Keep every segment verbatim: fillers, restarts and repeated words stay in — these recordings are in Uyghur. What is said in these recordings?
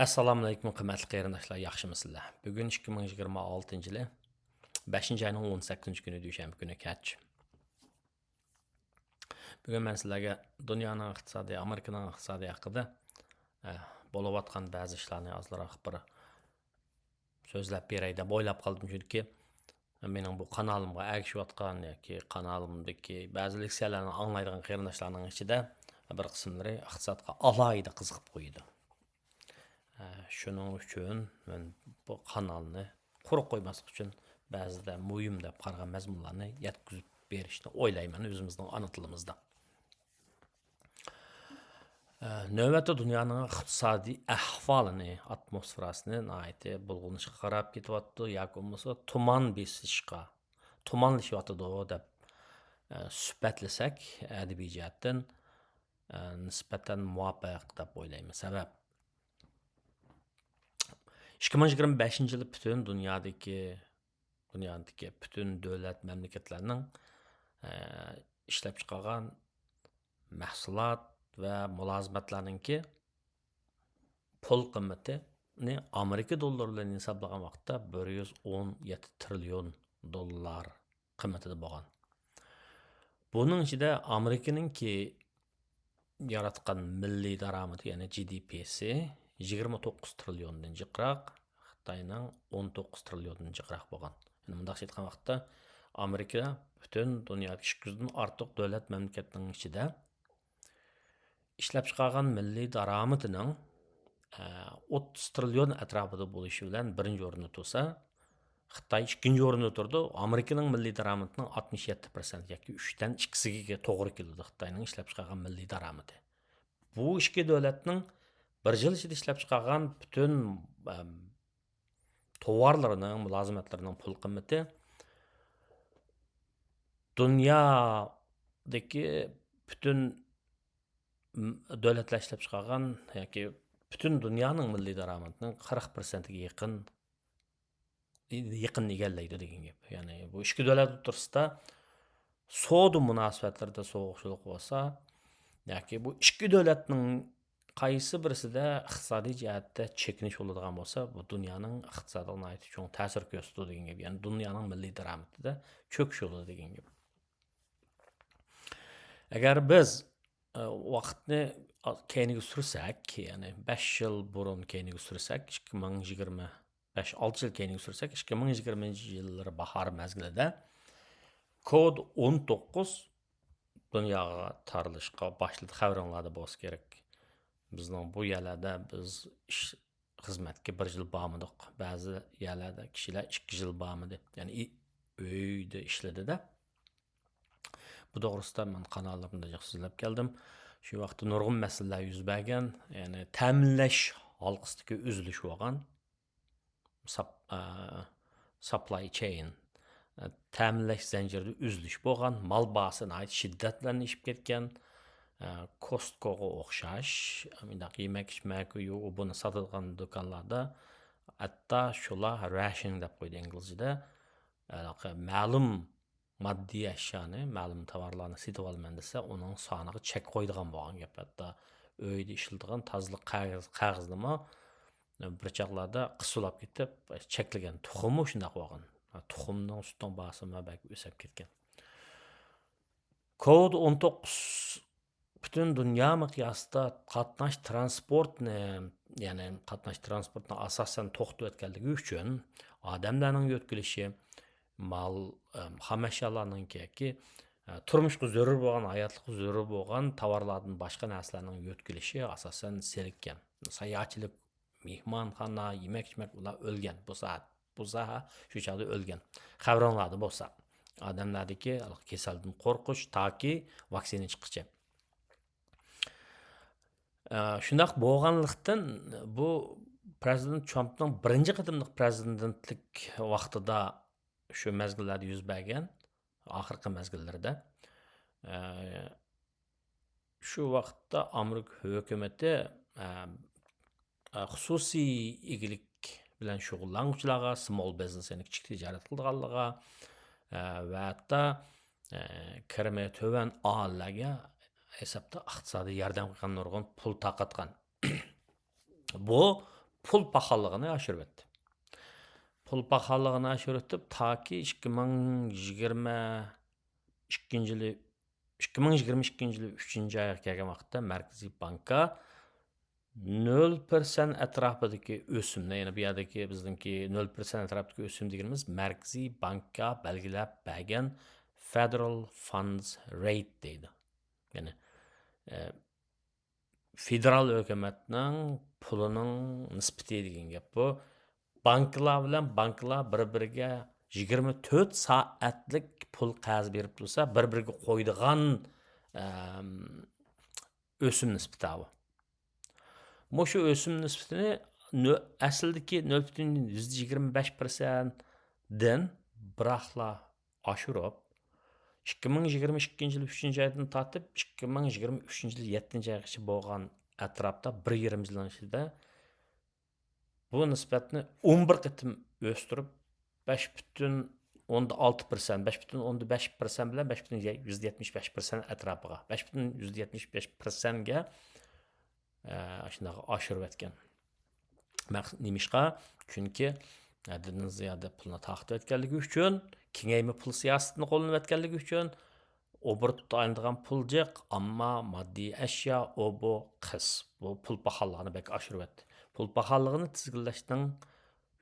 ئەسسالامۇئەلەيكۇم، قىممەتلىك قېرىنداشلار، ياخشىمۇسىلەر؟ بۈگۈن ئىككى مىڭ يىگىرمە ئالتىنچى يىلى بەشىنچى ئاينىڭ ئون سەككىزىنچى كۈنى، دۈشەنبە كۈنى كەچ. بۈگۈن مەن سىلەرگە دۇنيانىڭ ئىقتىسادى، ئامېرىكىنىڭ ئىقتىسادى ھەققىدە، ئە، بولۇۋاتقان بەزى ئىشلارنى ئازراق بىر سۆزلەپ بېرەي دەپ ئويلاپ قالدىم، چۈنكى مېنىڭ بۇ قانالىمغا ئەگىشىۋاتقان ياكى قانالىمدىكى بەزى لېكسىيەلەرنى ئاڭلايدىغان قېرىنداشلارنىڭ ئىچىدە بىر قىسىملىرى ئىقتىسادقا ئالاھىدە قىزىقىپ قويىدۇ. ئە، شۇنىڭ ئۈچۈن مەن بۇ قانالنى قۇرۇق قويماسلىق ئۈچۈن بەزىدە مۇھىم دەپ قارىغان مەزمۇنلارنى يەتكۈزۈپ بېرىشنى ئويلايمەن ئۆزىمىزنىڭ ئانا تىلىمىزدا. ئە، نۆۋەتتە دۇنيانىڭ ئىقتىسادىي ئەھۋالىنى، ئاتموسفېراسىنى ناھايىتى بۇلغىنىشقا قاراپ كېتىۋاتىدۇ ياكى بولمىسا تۇمان بېسىشقا، تۇمانلىشىۋاتىدۇ دەپ، ئە، سۈپەتلىسەك، ئەدەبىي جەھەتتىن، ئە، نىسبەتەن مۇۋاپىق دەپ ئويلايمەن. سەۋەب، ئىككى مىڭ يىگىرمە بەشىنچى يىلى پۈتۈن دۇنيادىكى، دۇنيادىكى پۈتۈن دۆلەت، مەملىكەتلەرنىڭ، ئە، ئىشلەپچىقارغان مەھسۇلات ۋە مۇلازىمەتلەرنىڭكى پۇل قىممىتىنى ئامېرىكا دوللىرى بىلەن ھېسابلىغان ۋاقىتتا بىر يۈز ئون يەتتە تىرىليون دوللار قىممىتىدە بولغان. بۇنىڭ ئىچىدە ئامېرىكىنىڭكى ياراتقان مىللىي دارامىتى، يەنى جى دى پىسى يىگىرمە توققۇز تىرىليوندىن جىقراق، خىتاينىڭ ئون توققۇز تىرىليوندىن جىقراق بولغان. يەنى مۇنداقچە ئېيتقان ۋاقىتتا، ئامېرىكا پۈتۈن دۇنيادىكى ئىككى يۈزدىن ئارتۇق دۆلەت مەملىكەتنىڭ ئىچىدە ئىشلەپچىقارغان مىللىي دارامىتىنىڭ، ئە، ئوتتۇز تىرىليون ئەتراپىدا بولۇشى بىلەن بىرىنچى ئورۇندا تۇرسا، خىتاي ئىككىنچى ئورۇندا تۇرىدۇ. ئامېرىكىنىڭ مىللىي دارامىتىنىڭ ئاتمىش يەتتە پىرسەنت ياكى ئۈچتىن ئىككىسىگە توغرا كېلىدۇ خىتاينىڭ ئىشلەپچىقارغان مىللىي دارامىتى. بۇ ئىككى دۆلەتنىڭ بىر يىل ئىچىدە ئىشلەپچىقارغان پۈتۈن، ئەم، توۋارلىرىنىڭ، مۇلازىمەتلىرىنىڭ پۇل قىممىتى دۇنيادىكى پۈتۈن، م، دۆلەتلەر ئىشلەپچىقارغان ياكى پۈتۈن دۇنيانىڭ مىللىي دارامىتىنىڭ قىرىق پىرسەنتىگە يېقىن، يېقىنىنى ئىگىلەيدۇ دېگەن گەپ. يەنى بۇ ئىككى دۆلەت ئوتتۇرىسىدا سودا مۇناسىۋەتلىرىدە سوغۇقچىلىق بولسا، ياكى بۇ ئىككى دۆلەتنىڭ قايسى بىرسىدە ئىقتىسادىي جەھەتتە چېكىنىش بولىدىغان بولسا، بۇ دۇنيانىڭ ئىقتىسادىغا ناھايىتى چوڭ تەسىر كۆرسىتىدۇ دېگەن گەپ. يەنى دۇنيانىڭ مىللىي دارامىتىدە چۆكۈش بولىدۇ دېگەن گەپ. ئەگەر بىز، ئە، ۋاقىتنى كەينىگە سۈرسەك، يەنى بەش يىل بۇرۇن كەينىگە سۈرسەك، ئىككى مىڭ يىگىرمە بەش، ئالتە يىل كەينىگە سۈرسەك، ئىككى مىڭ يىگىرمىنچى يىللىرى باھار مەزگىلىدە كود ئون توققۇز دۇنياغا تارىلىشقا باشلىدى. خەۋىرىڭلاردا بولسا كېرەك. بىزنىڭ بۇ يەرلەردە بىز ئىش، خىزمەتكە بىر يىل بارمىدۇق. بەزى يەرلەردە كىشىلەر ئىككى يىل بارمىدى. يەنى ئۆيدە ئىشلىدى-دە. بۇ توغرىسىدا مەن قاناللىرىمدا جىق سۆزلەپ كەلدىم. شۇ ۋاقىتتا نۇرغۇن مەسىلىلەر يۈز بەرگەن. يەنى تەمىنلەش ھالقىسىدىكى ئۈزۈلۈش بولغان. ساپ-، ئە، ساپلاي چېين، ئە، تەمىنلەش زەنجىرىدە ئۈزۈلۈش بولغان، مال باھاسى ناھايىتى شىددەت بىلەن ئېشىپ كەتكەن. ئە، كوستكوغا ئوخشاش، مۇنداق يېمەك-ئىچمەك، ئۇ بۇنى ساتىدىغان دۇكانلاردا ھەتتا شۇلار رەشىنىڭ دەپ قويدى ئىنگلىزچىدە. ھېلىقى مەلۇم ماددىي ئەشيانى، مەلۇم تاۋارلارنى سېتىۋالىمەن دېسە، ئۇنىڭ سانىغا چەك قويىدىغان بولغان گەپ. ھەتتا ئۆيدە ئىشلىتىدىغان تازىلىق قەغىز-، قەغىزىنىمۇ بىر چاغلاردا قىسىلىپ كېتىپ، چەكلىگەن. تۇخۇممۇ شۇنداق بولغان. تۇخۇمنىڭ، سۈتنىڭ باھاسىمۇ بەك ئۆسۈپ كەتكەن. كوۋىد ئون توققۇز پۈتۈن دۇنيا مىقياسىدا قاتناش تىرانسپورتنى، يەنى قاتناش تىرانسپورتنى ئاساسەن توختىتىۋەتكەنلىكى ئۈچۈن ئادەملەرنىڭ يۆتكىلىشى، مال، ئەم، خام ئەشيالارنىڭكى، ياكى، ئە، تۇرمۇشقا زۆرۈر بولغان، ھاياتلىققا زۆرۈر بولغان تاۋارلاردىن باشقا نەرسىلەرنىڭ يۆتكىلىشى ئاساسەن سېلىككەن. ساياھەتچىلىك، مېھمانخانا، يېمەك-ئىچمەك، ئۇلار ئۆلگەن. بۇ سائەت، بۇ ساھە شۇ چاغدا ئۆلگەن. خەۋىرىڭلاردا بولسا، ئادەملەردىكى كېسەلدىن قورقۇش تاكى ۋاكسىنا چىققىچە. ئە، شۇنداق بولغانلىقتىن، بۇ پرېزىدېنت ترامپنىڭ بىرىنچى قېتىملىق پرېزىدېنتلىك ۋاقتىدا، شۇ مەزگىللەردە يۈز بەرگەن، ئاخىرقى مەزگىللىرىدە، ئە، شۇ ۋاقىتتا ئامېرىكا ھۆكۈمىتى، ئە، ئە، خۇسۇسىي ئىگىلىك بىلەن شۇغۇللانغۇچىلارغا، سمول بىزنېس، يەنى كىچىك تىجارەت قىلىدىغانلارغا، ئە، ۋە ھەتتا، ئە، كىرىمى تۆۋەن ئاھالىلەرگە ھېسابتا ئىقتىسادىي ياردەم قىلغان نۇرغۇن پۇل تارقاتقان. بۇ پۇل پاخاللىقىنى ئاشۇرۇۋەتتى. پۇل پاخاللىقىنى ئاشۇرۇۋېتىپ، تاكى ئىككى مىڭ يىگىرمە ئىككىنچى يىلى، ئىككى مىڭ يىگىرمە ئىككىنچى يىلى ئۈچىنچى ئايغا كەلگەن ۋاقىتتا مەركىزىي بانكا نۆل پىرسەنت ئەتراپىدىكى ئۆسۈمنى، يەنى بۇ يەردىكى بىزنىڭكى نۆل پىرسەنت ئەتراپىدىكى ئۆسۈم دېگىنىمىز مەركىزىي بانكا بەلگىلەپ بەرگەن فېدېرال فاندس رەيت دەيدۇ. يەنى، ئە، فېدېرال ھۆكۈمەتنىڭ پۇلىنىڭ نىسبىتى دېگەن گەپ بۇ. بانكىلار بىلەن بانكىلار بىر-بىرىگە يىگىرمە تۆت سائەتلىك پۇل قەرز بېرىپ تۇرسا، بىر-بىرىگە قويىدىغان، ئەم، ئۆسۈم نىسبىتى بۇ. مۇشۇ ئۆسۈم نىسبىتىنى نۆ-، ئەسلىدىكى نۆل پۈتۈن يۈزدە يىگىرمە بەش پىرسەنتتىن بىراقلا ئاشۇرۇپ، ئىككى مىڭ يىگىرمە ئىككىنچى يىل ئۈچىنچى ئايدىن تارتىپ، ئىككى مىڭ يىگىرمە ئۈچىنچى يىل يەتتىنچى ئايغىچە بولغان ئەتراپتا بىر يېرىم يىلنىڭ ئىچىدە بۇ نىسبەتنى ئون بىر قېتىم ئۆستۈرۈپ، بەش پۈتۈن ئوندا ئالتە پىرسەنت، بەش پۈتۈن ئوندا بەش پىرسەنت بىلەن بەش پۈتۈن يۈزدە يەتمىش بەش پىرسەنت ئەتراپىغا، بەش پۈتۈن يۈزدە يەتمىش بەش پىرسەنتكە، ئە، شۇنداق ئاشۇرۇۋەتكەن. مەقسەت نېمىشقا؟ چۈنكى ھەددىدىن زىيادە پۇلنى تارقىتىۋەتكەنلىكى ئۈچۈن، كېڭەيمە پۇل سىياسىتىنى قوللىنىۋەتكەنلىكى ئۈچۈن، ئوبوروتتا ئايلىنىدىغان پۇل جىق، ئەمما ماددىي ئەشيا ئۇ بۇ قىس. بۇ پۇل پاخاللىقىنى بەك ئاشۇرۇۋەتتى. پۇل پاخاللىقىنى تىزگىنلەشنىڭ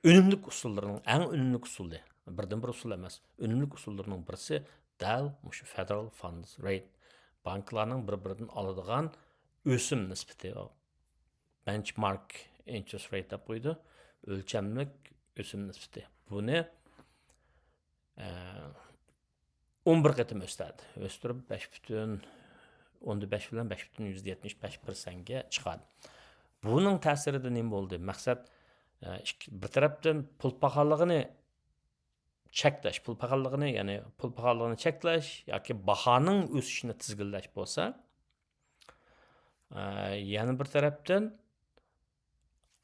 ئۈنۈملۈك ئۇسۇللىرىنىڭ، ئەڭ ئۈنۈملۈك ئۇسۇلى، بىردىنبىر ئۇسۇل ئەمەس، ئۈنۈملۈك ئۇسۇللىرىنىڭ بىرسى دەل مۇشۇ فېدېرال فاندس رەيت. بانكىلارنىڭ بىر-بىرىدىن ئالىدىغان ئۆسۈم نىسبىتى، بەنچمارك ئىنتېرېست رەيت دەپ قويىدۇ، ئۆلچەملىك ئۆسۈم نىسبىتى. بۇنى، ئە، ئون بىر قېتىم ئۆستۈردى. ئۆستۈرۈپ، بەش پۈتۈن ئوندا بەش بىلەن بەش پۈتۈن يۈزدە يەتمىش بەش پىرسەنتكە چىقاردى. بۇنىڭ تەسىرىدە نېمە بولدى؟ مەقسەت، ئە، ئىككى، بىر تەرەپتىن پۇل پاخاللىقىنى چەكلەش، پۇل پاخاللىقىنى، يەنى پۇل پاخاللىقىنى چەكلەش ياكى باھانىڭ ئۆسۈشىنى تىزگىنلەش بولسا، ئە، يەنە بىر تەرەپتىن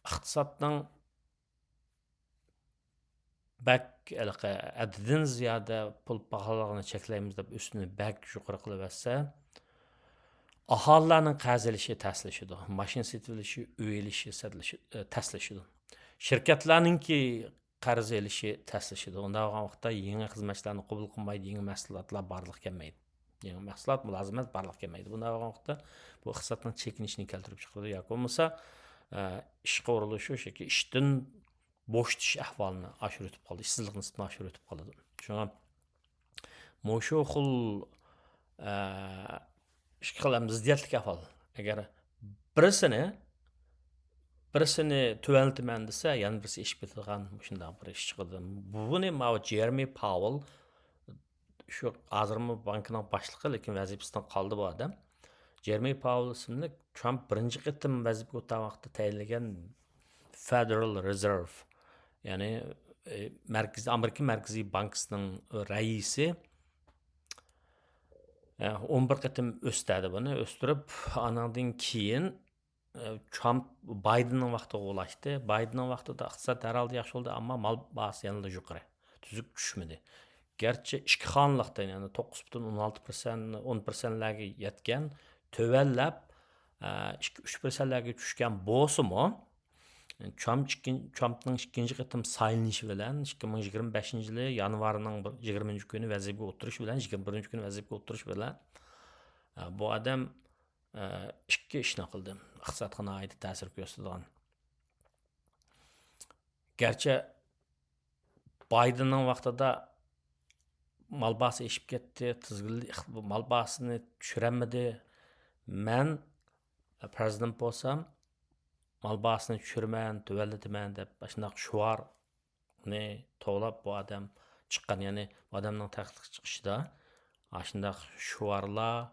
ئىقتىسادنىڭ بەك ھېلىقى ھەددىدىن زىيادە پۇل پاخاللىقىنى چەكلەيمىز دەپ ئۈستىنى بەك يۇقىرى قىلىۋەتسە، ئاھالىلەرنىڭ قەرز ئېلىشى تەسلىشىدۇ، ماشىنا سېتىۋېلىشى، ئۆي ئېلىشى سەتلىشى-، ئە، تەسلىشىدۇ. شىركەتلەرنىڭكى قەرز ئېلىشى تەسلىشىدۇ. ئۇنداق بولغان ۋاقىتتا يېڭى خىزمەتچىلەرنى قوبۇل قىلمايدۇ، يېڭى مەھسۇلاتلار بارلىققا كەلمەيدۇ. يېڭى مەھسۇلات، مۇلازىمەت بارلىققا كەلمەيدۇ. بۇنداق بولغان ۋاقىتتا بۇ ئىقتىسادنىڭ چېكىنىشىنى كەلتۈرۈپ چىقىرىدۇ ياكى بولمىسا، ئە، ئىشقا ئورۇنلىشىش ياكى ئىشتىن بوشىتىش ئەھۋالىنى ئاشۇرۇۋېتىپ قالىدۇ، ئىشسىزلىق نىسبىتىنى ئاشۇرۇۋېتىپ قالىدۇ. شۇڭا مۇشۇ خىل، ئە، ئىككى خىل ھەم زىددىيەتلىك ئەھۋال. ئەگەر بىرسىنى، بىرسىنى تۆۋەنلىتىمەن دېسە، يەنە بىرسى ئېشىپ كېتىدىغان مۇشۇنداق بىر ئىش چىقىدۇ. بۇنى ماۋۇ جېرېمى پاۋېل، شۇ ھازىرمۇ بانكىنىڭ باشلىقى، لېكىن ۋەزىپىسىدىن قالدى بۇ ئادەم. جېرېمى پاۋېل ئىسىملىك ترامپ بىرىنچى قېتىم ۋەزىپىگە ئولتۇرغان ۋاقىتتا تەيىنلىگەن فېدېرال رېزېرۋ، يەنى، ئى، مەركىزىي، ئامېرىكا مەركىزىي بانكىسىنىڭ رەئىسى، ئە، ئون بىر قېتىم ئۆستۈردى بۇنى. ئۆستۈرۈپ، ئانىڭدىن كېيىن، ئە، ترامپ بايدېننىڭ ۋاقتىغا ئۇلاشتى. بايدېننىڭ ۋاقتىدا ئىقتىساد ھەر ھالدا ياخشى بولدى، ئەمما مال باھاسى يەنىلا يۇقىرى. تۈزۈك چۈشمىدى. گەرچە ئىككى خانىلىقتىن، يەنى توققۇز پۈتۈن ئون ئالتە پىرسەنت، ئون پىرسەنتلەرگە يەتكەن، تۆۋەنلەپ، ئە، ئىككى، ئۈچ پىرسەنتلەرگە چۈشكەن بولسىمۇ، ترامپ ئىككىن-، ترامپنىڭ ئىككىنچى قېتىم سايلىنىشى بىلەن، ئىككى مىڭ يىگىرمە بەشىنچى يىلى يانۋارنىڭ بىر، يىگىرمىنچى كۈنى ۋەزىپىگە ئولتۇرۇشى بىلەن، يىگىرمە بىرىنچى كۈنى ۋەزىپىگە ئولتۇرۇشى بىلەن، ئە، بۇ ئادەم، ئە، ئىككى ئىشنى قىلدى. ئىقتىسادقا ناھايىتى تەسىر كۆرسىتىدىغان. گەرچە بايدېننىڭ ۋاقتىدا مال باھاسى ئېشىپ كەتتى، تىزگىنلىدى، ئىق-، مال باھاسىنى چۈشۈرەلمىدى. مەن پرېزىدېنت بولسام، مال باھاسىنى چۈشۈرىمەن، تۆۋەنلىتىمەن دەپ، ئاشۇنداق شوئارنى توۋلاپ بۇ ئادەم چىققان. يەنى بۇ ئادەمنىڭ تەختكە چىقىشىدا ئاشۇنداق شوئارلار،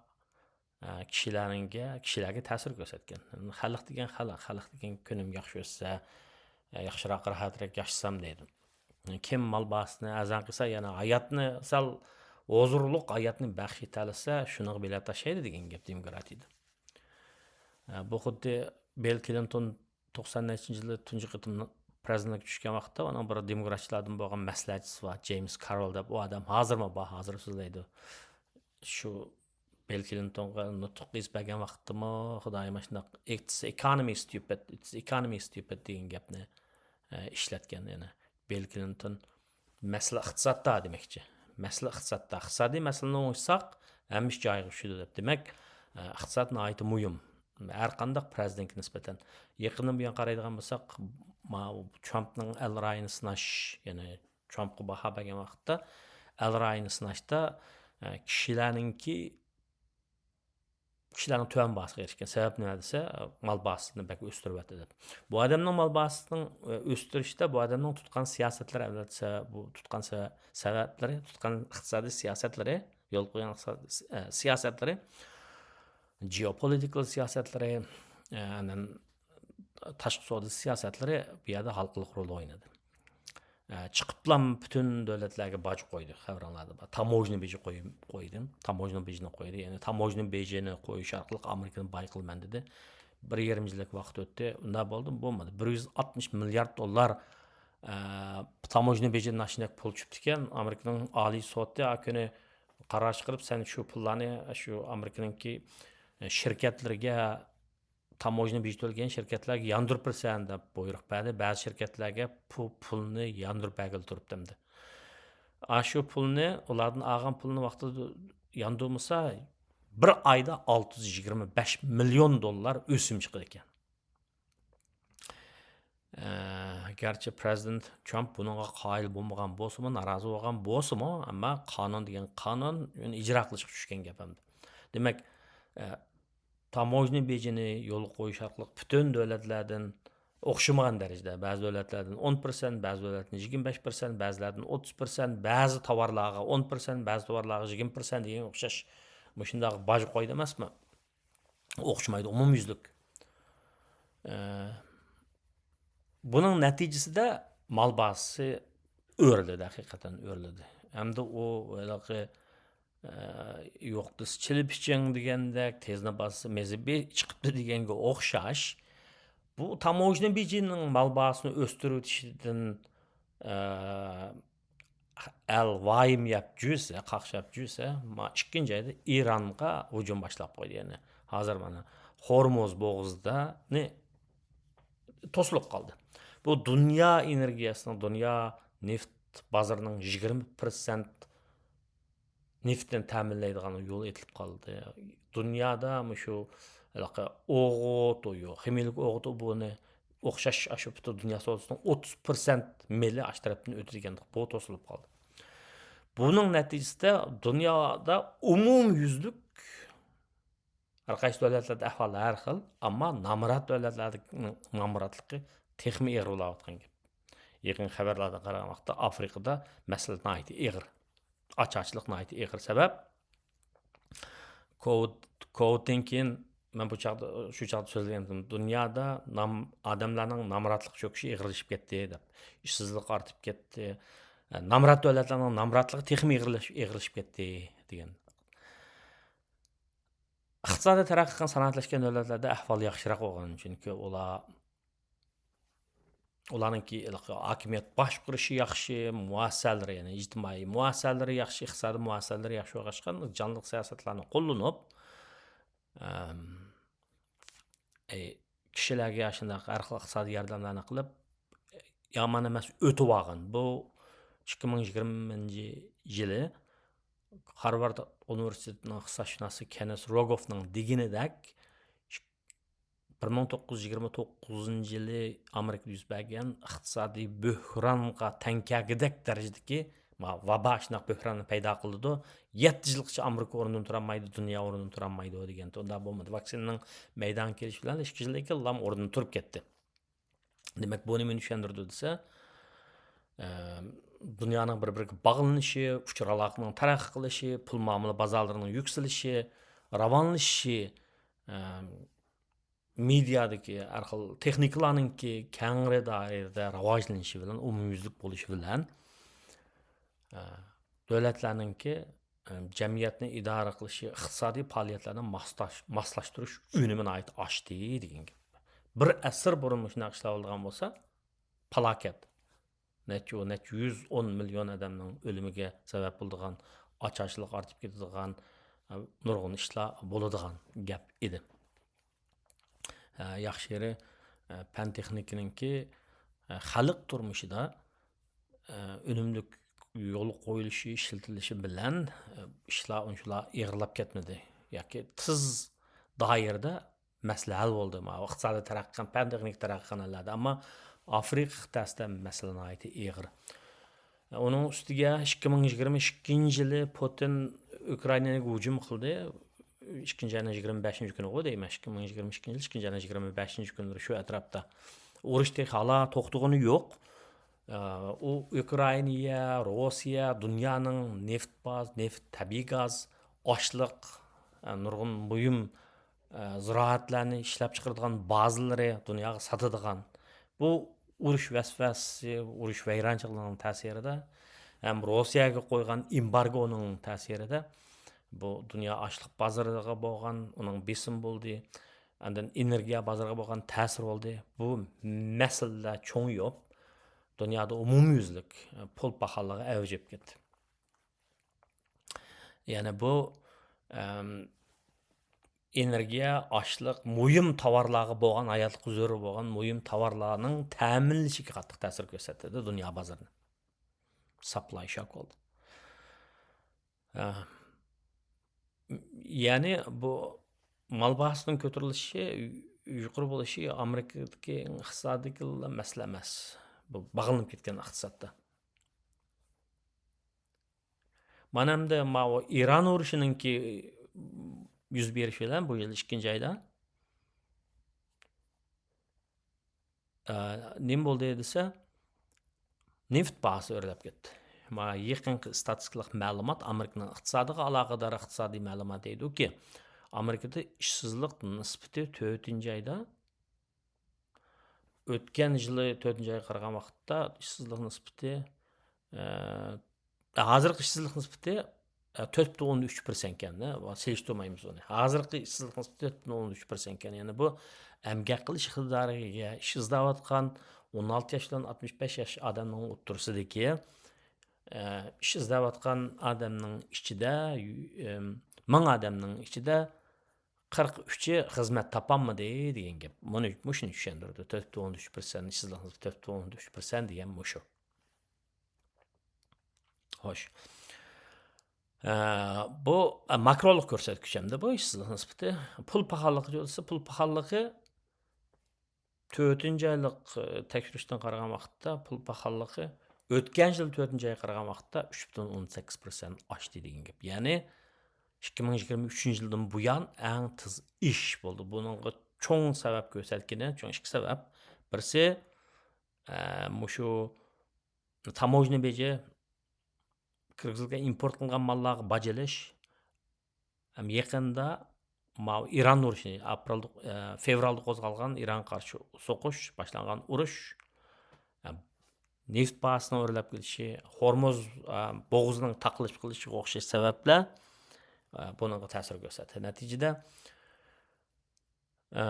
ئە، كىشىلەرنىڭكى، كىشىلەرگە تەسىر كۆرسەتكەن. خەلق دېگەن خەلق، خەلق دېگەن كۈنۈم ياخشى ئۆتسە، ئە، ياخشىراق، راھەترەك ياشىسام دەيدۇ. كىم مال باھاسىنى ئەرزان قىلسا، يەنى ھاياتنى سەل ھۇزۇرلۇق ھاياتنى بەخش ئېتەلىسە، شۇنىڭغا بېلەت تاشلايدۇ دېگەن گەپ دېموكراتىيىدە. ئە، بۇ خۇددى بىل كلىنتون توقسان نەچچىنچى يىلى تۇنجى قېتىم پرېزىدېنتلىككە چۈشكەن ۋاقىتتا ئۇنىڭ بىر دېموكراتچىلاردىن بولغان مەسلىھەتچىسى بار، جېيمىس كارول دەپ، ئۇ ئادەم ھازىرمۇ بار، ھازىر سۆزلەيدۇ. شۇ بىل كلىنتونغا نۇتۇق يېزىپ بەرگەن ۋاقىتتىمۇ خۇدايىم ئاشۇنداق، it's economy stupid, it's economy stupid دېگەن گەپنى ئىشلەتكەن. يەنى بىل كلىنتون مەسىلە ئىقتىسادتا دېمەكچى. مەسىلە ئىقتىسادتا. ئىقتىسادىي مەسىلىنى ئوڭشىساق، ھەممە ئىش جايىغا چۈشىدۇ دەپ. دېمەك، ئىقتىساد ناھايىتى مۇھىم. ھەر قانداق پرېزىدېنتكە نىسبەتەن. يېقىندىن بۇيان قارايدىغان بولساق، ماۋۇ ترامپنىڭ ئەل رايىنى سىناش، يەنى ترامپقا باھا بەرگەن ۋاقىتتا ئەل رايىنى سىناشتا، ئە، كىشىلەرنىڭكى، كىشىلەرنىڭ تۆۋەن باھاسىغا ئېرىشكەن. سەۋەب نېمە دېسە، مال باھاسىنى بەك ئۆستۈرۈۋەتتى دەپ. بۇ ئادەمنىڭ مال باھاسىنىڭ، ئە، ئۆستۈرۈشتە بۇ ئادەمنىڭ تۇتقان سىياسەتلىرى، ئەلۋەتتە، بۇ تۇتقان سە-، سەۋەبلىرى، تۇتقان ئىقتىسادىي سىياسەتلىرى، يولغا قويغان ئىقتىسادىي سى-، ئە، سىياسەتلىرى، جېئوپولىتىكال سىياسەتلىرى، ئە، ئاندىن تاشقى سودا سىياسەتلىرى بۇ يەردە ھالقىلىق رول ئوينىدى. ئە، چىقىپلام پۈتۈن دۆلەتلەرگە باج قويدى، خەۋىرىڭلاردا بار. تاموژنا بېجى قوي-، قويدى. تاموژنا بېجىنى قويدى. يەنى تاموژنا بېجىنى قويۇش ئارقىلىق ئامېرىكىنى باي قىلىمەن دېدى. بىر يېرىم يىللىق ۋاقىت ئۆتتى. ئۇنداق بولدى، بولمىدى. بىر يۈز ئاتمىش مىليارد دوللار، ئە، تاموژنا بېجىدىن ئاشۇنداق پۇل چۈشۈپتىكەن. ئامېرىكىنىڭ ئالىي سوتى ھە كۈنى قارار چىقىرىپ، سەن شۇ پۇللارنى شۇ ئامېرىكىنىڭكى، ئە، شىركەتلىرىگە، تاموژنا بېجى تۆلىگەن شىركەتلەرگە ياندۇرۇپ بېرىسەن دەپ بۇيرۇق بەردى. بەزى شىركەتلەرگە بۇ پۇلنى ياندۇرۇپ بەرگىلى تۇرۇپتۇ ئەمدى. ئاشۇ پۇلنى، ئۇلاردىن ئالغان پۇلنى ۋاقتىدا ياندۇرمىسا، بىر ئايدا ئالتە يۈز يىگىرمە بەش مىليون دوللار ئۆسۈم چىقىدىكەن. ئە، گەرچە پرېزىدېنت ترامپ بۇنىڭغا قايىل بولمىغان بولسىمۇ، نارازى بولغان بولسىمۇ، ئەمما قانۇن دېگەن قانۇن، ئۇنى ئىجرا قىلىشقا چۈشكەن گەپ ئەمدى. دېمەك، ئە، تاموژنا بېجىنى يولغا قويۇش ئارقىلىق پۈتۈن دۆلەتلەردىن ئوخشىمىغان دەرىجىدە، بەزى دۆلەتلەردىن ئون پىرسەنت، بەزى دۆلەتتىن يىگىرمە بەش پىرسەنت، بەزىلەردىن ئوتتۇز پىرسەنت، بەزى تاۋارلارغا ئون پىرسەنت، بەزى تاۋارلارغا يىگىرمە پىرسەنت دېگەن ئوخشاش مۇشۇنداق باج قويدى ئەمەسمۇ؟ ئوخشىمايدۇ، ئومۇميۈزلۈك. ئە، بۇنىڭ نەتىجىسىدە مال باھاسى ئۆرلىدى، ھەقىقەتەن ئۆرلىدى. ئەمدى ئۇ ھېلىقى، ئە، يوق دېسە چىلە پىچىڭ دېگەندەك، تېزنى باسسا مېزى بى-، چىقىپتۇ دېگەنگە ئوخشاش. بۇ تاموژنا بېجىنىڭ مال باھاسىنى ئۆستۈرۈۋېتىشىدىن، ئە، ئەل ۋايىم يەپ جۈرسە، قاقشاپ جۈرسە، ما ئىككىنچى ئايدا ئىرانغا ھۇجۇم باشلاپ قويدى. يەنى ھازىر مانا ھورمۇز بوغۇزىنى توسۇلۇپ قالدى. بۇ دۇنيا ئېنېرگىيەسىنىڭ، دۇنيا نېفىت بازىرىنىڭ يىگىرمە پىرسەنت نېفىتتىن تەمىنلەيدىغان يول ئېتىلىپ قالدى. دۇنيادا مۇشۇ ھېلىقى ئوغۇت، ئۇ يو-، خىمىيىلىك ئوغۇت ئوبۇنى ئوخشاش، ئاشۇ پۈتۈن دۇنيا سودىسىنىڭ ئوتتۇز پىرسەنت مېلى ئاشۇ تەرەپتىن ئۆتىدىكەن، بۇ توسۇلۇپ قالدى. بۇنىڭ نەتىجىسىدە دۇنيادا ئومۇميۈزلۈك ھەر قايسى دۆلەتلەردە ئەھۋال ھەر خىل، ئەمما نامرات دۆلەتلەردىكى نامراتلىقى تېخىمۇ ئېغىر بولاۋاتقان گەپ. يېقىنقى خەۋەرلەردىن قارىغان ۋاقىتتا ئافرىقىدا مەسىلە ناھايىتى ئېغىر. ئاچارچىلىق ناھايىتى ئېغىر. سەۋەب، كوۋىد، كوۋىدتىن كېيىن مەن بۇ چاغدا، شۇ چاغدا سۆزلىگەن ئىدىم. دۇنيادا نام-، ئادەملەرنىڭ نامراتلىق چۆكۈشى ئېغىرلىشىپ كەتتى دەپ. ئىشسىزلىق ئارتىپ كەتتى. نامرات دۆلەتلەرنىڭ نامراتلىقى تېخىمۇ ئېغىرلىشىپ، ئېغىرلىشىپ كەتتى دېگەن. ئىقتىسادىي تەرەققىي قىلغان، سانائەتلەشكەن دۆلەتلەردە ئەھۋال ياخشىراق بولغان، چۈنكى ئۇلار، ئۇلارنىڭكى ھېلىقى ھاكىمىيەت باشقۇرۇشى ياخشى، مۇئەسسەلىرى، يەنى ئىجتىمائىي مۇئەسسەلىرى ياخشى، ئىقتىسادىي مۇئەسسەلىرى ياخشى بولغاچقا، جانلىق سىياسەتلەرنى قوللىنىپ، ئەم، ئەي، كىشىلەرگە شۇنداق ھەر خىل ئىقتىسادىي ياردەملەرنى قىلىپ، يامان ئەمەس ئۆتۈۋالغان. بۇ ئىككى مىڭ يىگىرمىنچى يىلى خارۋارد ئۇنىۋېرسىتېتىنىڭ ئىقتىسادشۇناسى كېننېس روگوفنىڭ دېگىنىدەك، بىر مىڭ توققۇز يۈز يىگىرمە توققۇزىنچى يىلى ئامېرىكىدا يۈز بەرگەن ئىقتىسادىي بۆھرانغا تەڭ كەلگۈدەك دەرىجىدىكى، ما، ۋابا شۇنداق بۆھراننى پەيدا قىلىدۇ. يەتتە يىلغىچە ئامېرىكا ئورنىدىن تۇرالمايدۇ، دۇنيا ئورنىدىن تۇرالمايدۇ دېگەن. ئۇنداق بولمىدى. ۋاكسىنىنىڭ مەيدانغا كېلىشى بىلەن ئىككى يىلدىن كېيىن لام ئورنىدىن تۇرۇپ كەتتى. دېمەك، بۇ نېمىنى چۈشەندۈرىدۇ دېسە، ئە، دۇنيانىڭ بىر-بىرىگە باغلىنىشى، ئۇچۇر ئالاقىنىڭ تەرەققىي قىلىشى، پۇل مۇئامىلە بازارلىرىنىڭ يۈكسىلىشى، راۋانلىشىشى، ئە، مېدىيادىكى ھەر خىل تېخنىكىلارنىڭكى كەڭرى دائىرىدە راۋاجلىنىشى بىلەن، ئومۇميۈزلۈك بولۇشى بىلەن، ئە، دۆلەتلەرنىڭكى، ئە، جەمئىيەتنى ئىدارە قىلىشى، ئىقتىسادىي پائالىيەتلەرنى ماسلاش-، ماسلاشتۇرۇش ئۈنۈمى ناھايىتى ئاشتى دېگەن گەپ. بىر ئەسىر بۇرۇن مۇشۇنداق ئىشلار بولىدىغان بولسا، پالاكەت. نەچچە، نەچچە يۈز ئون مىليون ئادەمنىڭ ئۆلۈمىگە سەۋەب بولىدىغان، ئاچارچىلىق ئارتىپ كېتىدىغان، نۇرغۇن ئىشلار بولىدىغان گەپ ئىدى. ئە، ياخشى يېرى، ئە، پەن تېخنىكىنىڭكى، ئە، خەلق تۇرمۇشىدا، ئە، ئۈنۈملۈك يولغا قويۇلۇشى، ئىشلىتىلىشى بىلەن، ئە، ئىشلار ئۇنچىلا ئېغىرلاپ كەتمىدى ياكى تېز دائىرىدە مەسىلە ھەل بولدى. ماۋۇ ئىقتىسادىي تەرەققىي قىلغان، پەن تېخنىكا تەرەققىي قىلغان ئەللەردە، ئەمما ئافرىقا قىتئەسىدە مەسىلە ناھايىتى ئېغىر. ئۇنىڭ ئۈستىگە ئىككى مىڭ يىگىرمە ئىككىنچى يىلى پۇتىن ئۇكرائىناغا ھۇجۇم قىلدى. ئىككىنچى ئاينىڭ يىگىرمە بەشىنچى كۈنى غۇ دەيمەن، ئىككى مىڭ يىگىرمە ئىككىنچى يىل ئىككىنچى ئاينىڭ يىگىرمە بەشىنچى كۈنلىرى شۇ ئەتراپتا. ئۇرۇش تېخى ھالا توختىغىنى يوق. ئە، ئۇ ئۇكرائىنىيە، روسىيە، دۇنيانىڭ نېفىت باز-، نېفىت، تەبىئىي گاز، ئاشلىق، ئە، نۇرغۇن مۇھىم، ئە، زىرائەتلەرنى ئىشلەپ چىقىرىدىغان بازىلىرى، دۇنياغا ساتىدىغان. بۇ ئۇرۇش ۋەسۋەسىسى، ئۇرۇش ۋەيرانچىلىقىنىڭ تەسىرىدە ھەم روسىيەگە قويغان ئېمبارگونىڭ تەسىرىدە بۇ دۇنيا ئاشلىق بازىرىغا بولغان ئۇنىڭ بېسىمى بولدى. ئاندىن ئېنېرگىيە بازىرىغا بولغان تەسىرى بولدى. بۇ مەسىلىلەر چوڭىيىپ، دۇنيادا ئومۇميۈزلۈك پۇل پاخاللىقى ئەۋج ئېلىپ كەتتى. يەنى بۇ، ئەم، ئېنېرگىيە، ئاشلىق، مۇھىم تاۋارلارغا بولغان، ھاياتلىققا زۆرۈر بولغان مۇھىم تاۋارلارنىڭ تەمىنلىشىگە قاتتىق تەسىر كۆرسەتتى دۇنيا بازىرىنى. ساپلاي شوك بولدى. ئە، يەنى بۇ مال باھاسىنىڭ كۆتۈرۈلۈشى، يۇقىرى بولۇشى ئامېرىكىدىكى ئىقتىسادتىكىلا مەسىلە ئەمەس. بۇ باغلىنىپ كەتكەن ئىقتىسادتا. مانا ئەمدى ماۋۇ ئىران ئۇرۇشىنىڭكى يۈز بېرىشى بىلەن بۇ يىل ئىككىنچى ئايدا، ئە، نېمە بولدى دېسە، نېفىت باھاسى ئۆرلەپ كەتتى. مانا يېقىنقى ئىستاتىستىكىلىق مەلۇمات، ئامېرىكىنىڭ ئىقتىسادىغا ئالاقىدار ئىقتىسادىي مەلۇمات دەيدۇكى، ئامېرىكىدا ئىشسىزلىق نىسبىتى تۆتىنچى ئايدا، ئۆتكەن يىلى تۆتىنچى ئايغا قارىغان ۋاقىتتا ئىشسىزلىق نىسبىتى، ئە، ھازىرقى ئىشسىزلىق نىسبىتى، ئە، تۆت پۈتۈن ئوندىن ئۈچ پىرسەنت ئىكەن، ئە، سېلىشتۇرمايمىز ئۇنى. ھازىرقى ئىشسىزلىق نىسبىتى تۆت پۈتۈن ئوندىن ئۈچ پىرسەنت ئىكەن. يەنى بۇ ئەمگەك قىلىش ئىقتىدارىغا ئىگە، ئىش ئىزدەۋاتقان ئون ئالتە ياش بىلەن ئاتمىش بەش ياش ئادەمنىڭ ئوتتۇرىسىدىكى، ئە، ئىش ئىزدەۋاتقان ئادەمنىڭ ئىچىدە، ئەم، مىڭ ئادەمنىڭ ئىچىدە قىرىق ئۈچى خىزمەت تاپالمىدى دېگەن گەپ. مۇنى، مۇشۇنى چۈشەندۈرىدۇ. تۆت پۈتۈن ئۆتتە ئۈچ پىرسەنت، ئىشسىزلىق نىسبىتى تۆت پۈتۈن ئۆتتە ئۈچ پىرسەنت دېگەن مۇشۇ. خوش. ئە، بۇ، ئە، ماكرولۇق كۆرسەتكۈچ ئەمدى بۇ ئىشسىزلىق نىسبىتى. پۇل پاخاللىقى دېسە، پۇل پاخاللىقى تۆتىنچى ئايلىق، ئە، تەكشۈرۈشتىن قارىغان ۋاقىتتا پۇل پاخاللىقى ئۆتكەن يىل تۆتىنچى ئايغا قارىغان ۋاقىتتا ئۈچ پۈتۈن ئوندىن سەككىز پىرسەنت ئاشتى دېگەن گەپ. يەنى ئىككى مىڭ يىگىرمە ئۈچىنچى يىلدىن بۇيان ئەڭ تېز ئېشىش بولدى. بۇنىڭغا چوڭ سەۋەب كۆرسەتكىنى، چوڭ ئىككى سەۋەب. بىرسى، ئە، مۇشۇ تاموژنا بېجى، كىرگۈزۈلگەن ئىمپورت قىلىنغان ماللارغا باج ئېلىش، ھەم يېقىندا ماۋۇ ئىران ئۇرۇشى، ئاپرېلدا، ئە، فېۋرالدا قوزغالغان ئىرانغا قارشى سوقۇش، باشلانغان ئۇرۇش، ئە، نېفىت باھاسىنىڭ ئۆرلەپ كېتىشى، ھورمۇز، ئە، بوغۇزىنىڭ تاقىلىپ قېلىشىغا ئوخشاش سەۋەبلەر، ئە، بۇنىڭغا تەسىر كۆرسەتتى. نەتىجىدە، ئە،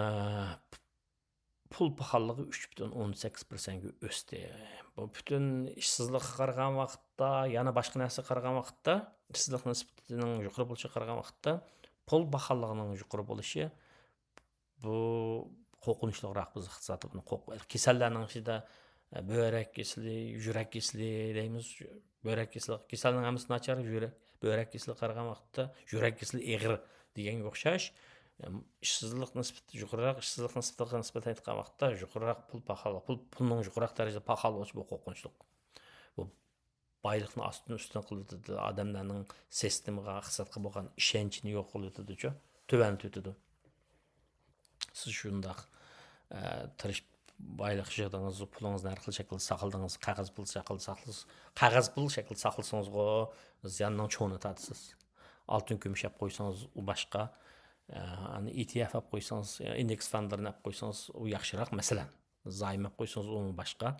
پۇل پاخاللىقى ئۈچ پۈتۈن ئوندىن سەككىز پىرسەنتكە ئۆستى. بۇ پۈتۈن ئىشسىزلىققا قارىغان ۋاقىتتا، يەنە باشقا نەرسىگە قارىغان ۋاقىتتا، ئىشسىزلىق نىسبىتىنىڭ يۇقىرى بولۇشىغا قارىغان ۋاقىتتا، پۇل پاخاللىقىنىڭ يۇقىرى بولۇشى بۇ قورقۇنچلۇقراق بىز ئىقتىسادتا بۇنى قورق-، كېسەللەرنىڭ ئىچىدە، ئە، بۆرەك كېسىلى، يۈرەك كېسىلى دەيمىز. بۆرەك كېسىلى، كېسەلنىڭ ھەممىسى ناچار، يۈرەك، بۆرەك كېسىلىگە قارىغان ۋاقىتتا يۈرەك كېسىلى ئېغىر دېگەنگە ئوخشاش. ئىشسىزلىق نىسبىتى يۇقىرىراق، ئىشسىزلىق نىسبىتىگە نىسبەتەن ئېيتقان ۋاقىتتا يۇقىرىراق پۇل پاخال-، پۇل، پۇلنىڭ يۇقىرىراق دەرىجىدە پاخاللىنىشى بۇ قورقۇنچلۇق. بۇ بايلىقنى ئاستىن ئۈستۈن قىلىۋېتىدۇ، ئادەملەرنىڭ سىستېمىغا، ئىقتىسادقا بولغان ئىشەنچىنى يوق قىلىۋېتىدۇچۇ، تۆۋەنلىتىۋېتىدۇ. سىز شۇنداق، ئە، تىرىشىپ بايلىق يىغدىڭىز، پۇلىڭىزنى ھەر خىل شەكىلدە ساقلىدىڭىز، قەغەز پۇل شەكلىدە ساقلىسىز، قەغەز پۇل شەكلىدە ساقلىسىڭىزغۇ زىياننىڭ چوڭىنى تارتىسىز. ئالتۇن كۈمۈش ئەپ قويسىڭىز ئۇ باشقا، ئە، ئەنە ئىتىئېف ئەپ قويسىڭىز، ئىندېكس فاندلىرىنى ئەپ قويسىڭىز ئۇ ياخشىراق مەسىلەن. زايوم ئەپ قويسىڭىز ئۇمۇ باشقا.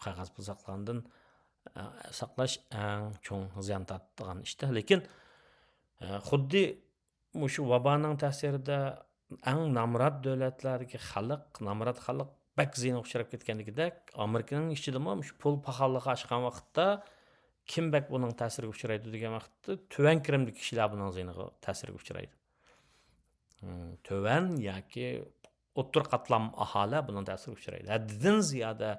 قەغەز پۇل ساقلىغاندىن، ئە، ساقلاش ئەڭ چوڭ زىيان تارتىدىغان ئىشتا. لېكىن، ئە، خۇددى مۇشۇ ۋابانىڭ تەسىرىدە ئەڭ نامرات دۆلەتلەردىكى خەلق، نامرات خەلق بەك زىيانغا ئۇچراپ كەتكەندىكىدەك، ئامېرىكىنىڭ ئىچىدىمۇ مۇشۇ پۇل پاخاللىقى ئاشقان ۋاقىتتا كىم بەك بۇنىڭ تەسىرىگە ئۇچرايدۇ دېگەن ۋاقىتتا، تۆۋەن كىرىمدىكى كىشىلەر بۇنىڭ زىيىنىغا، تەسىرىگە ئۇچرايدۇ. تۆۋەن ياكى ئوتتۇرا قاتلام ئاھالە بۇنىڭ تەسىرىگە ئۇچرايدۇ. ھەددىدىن زىيادە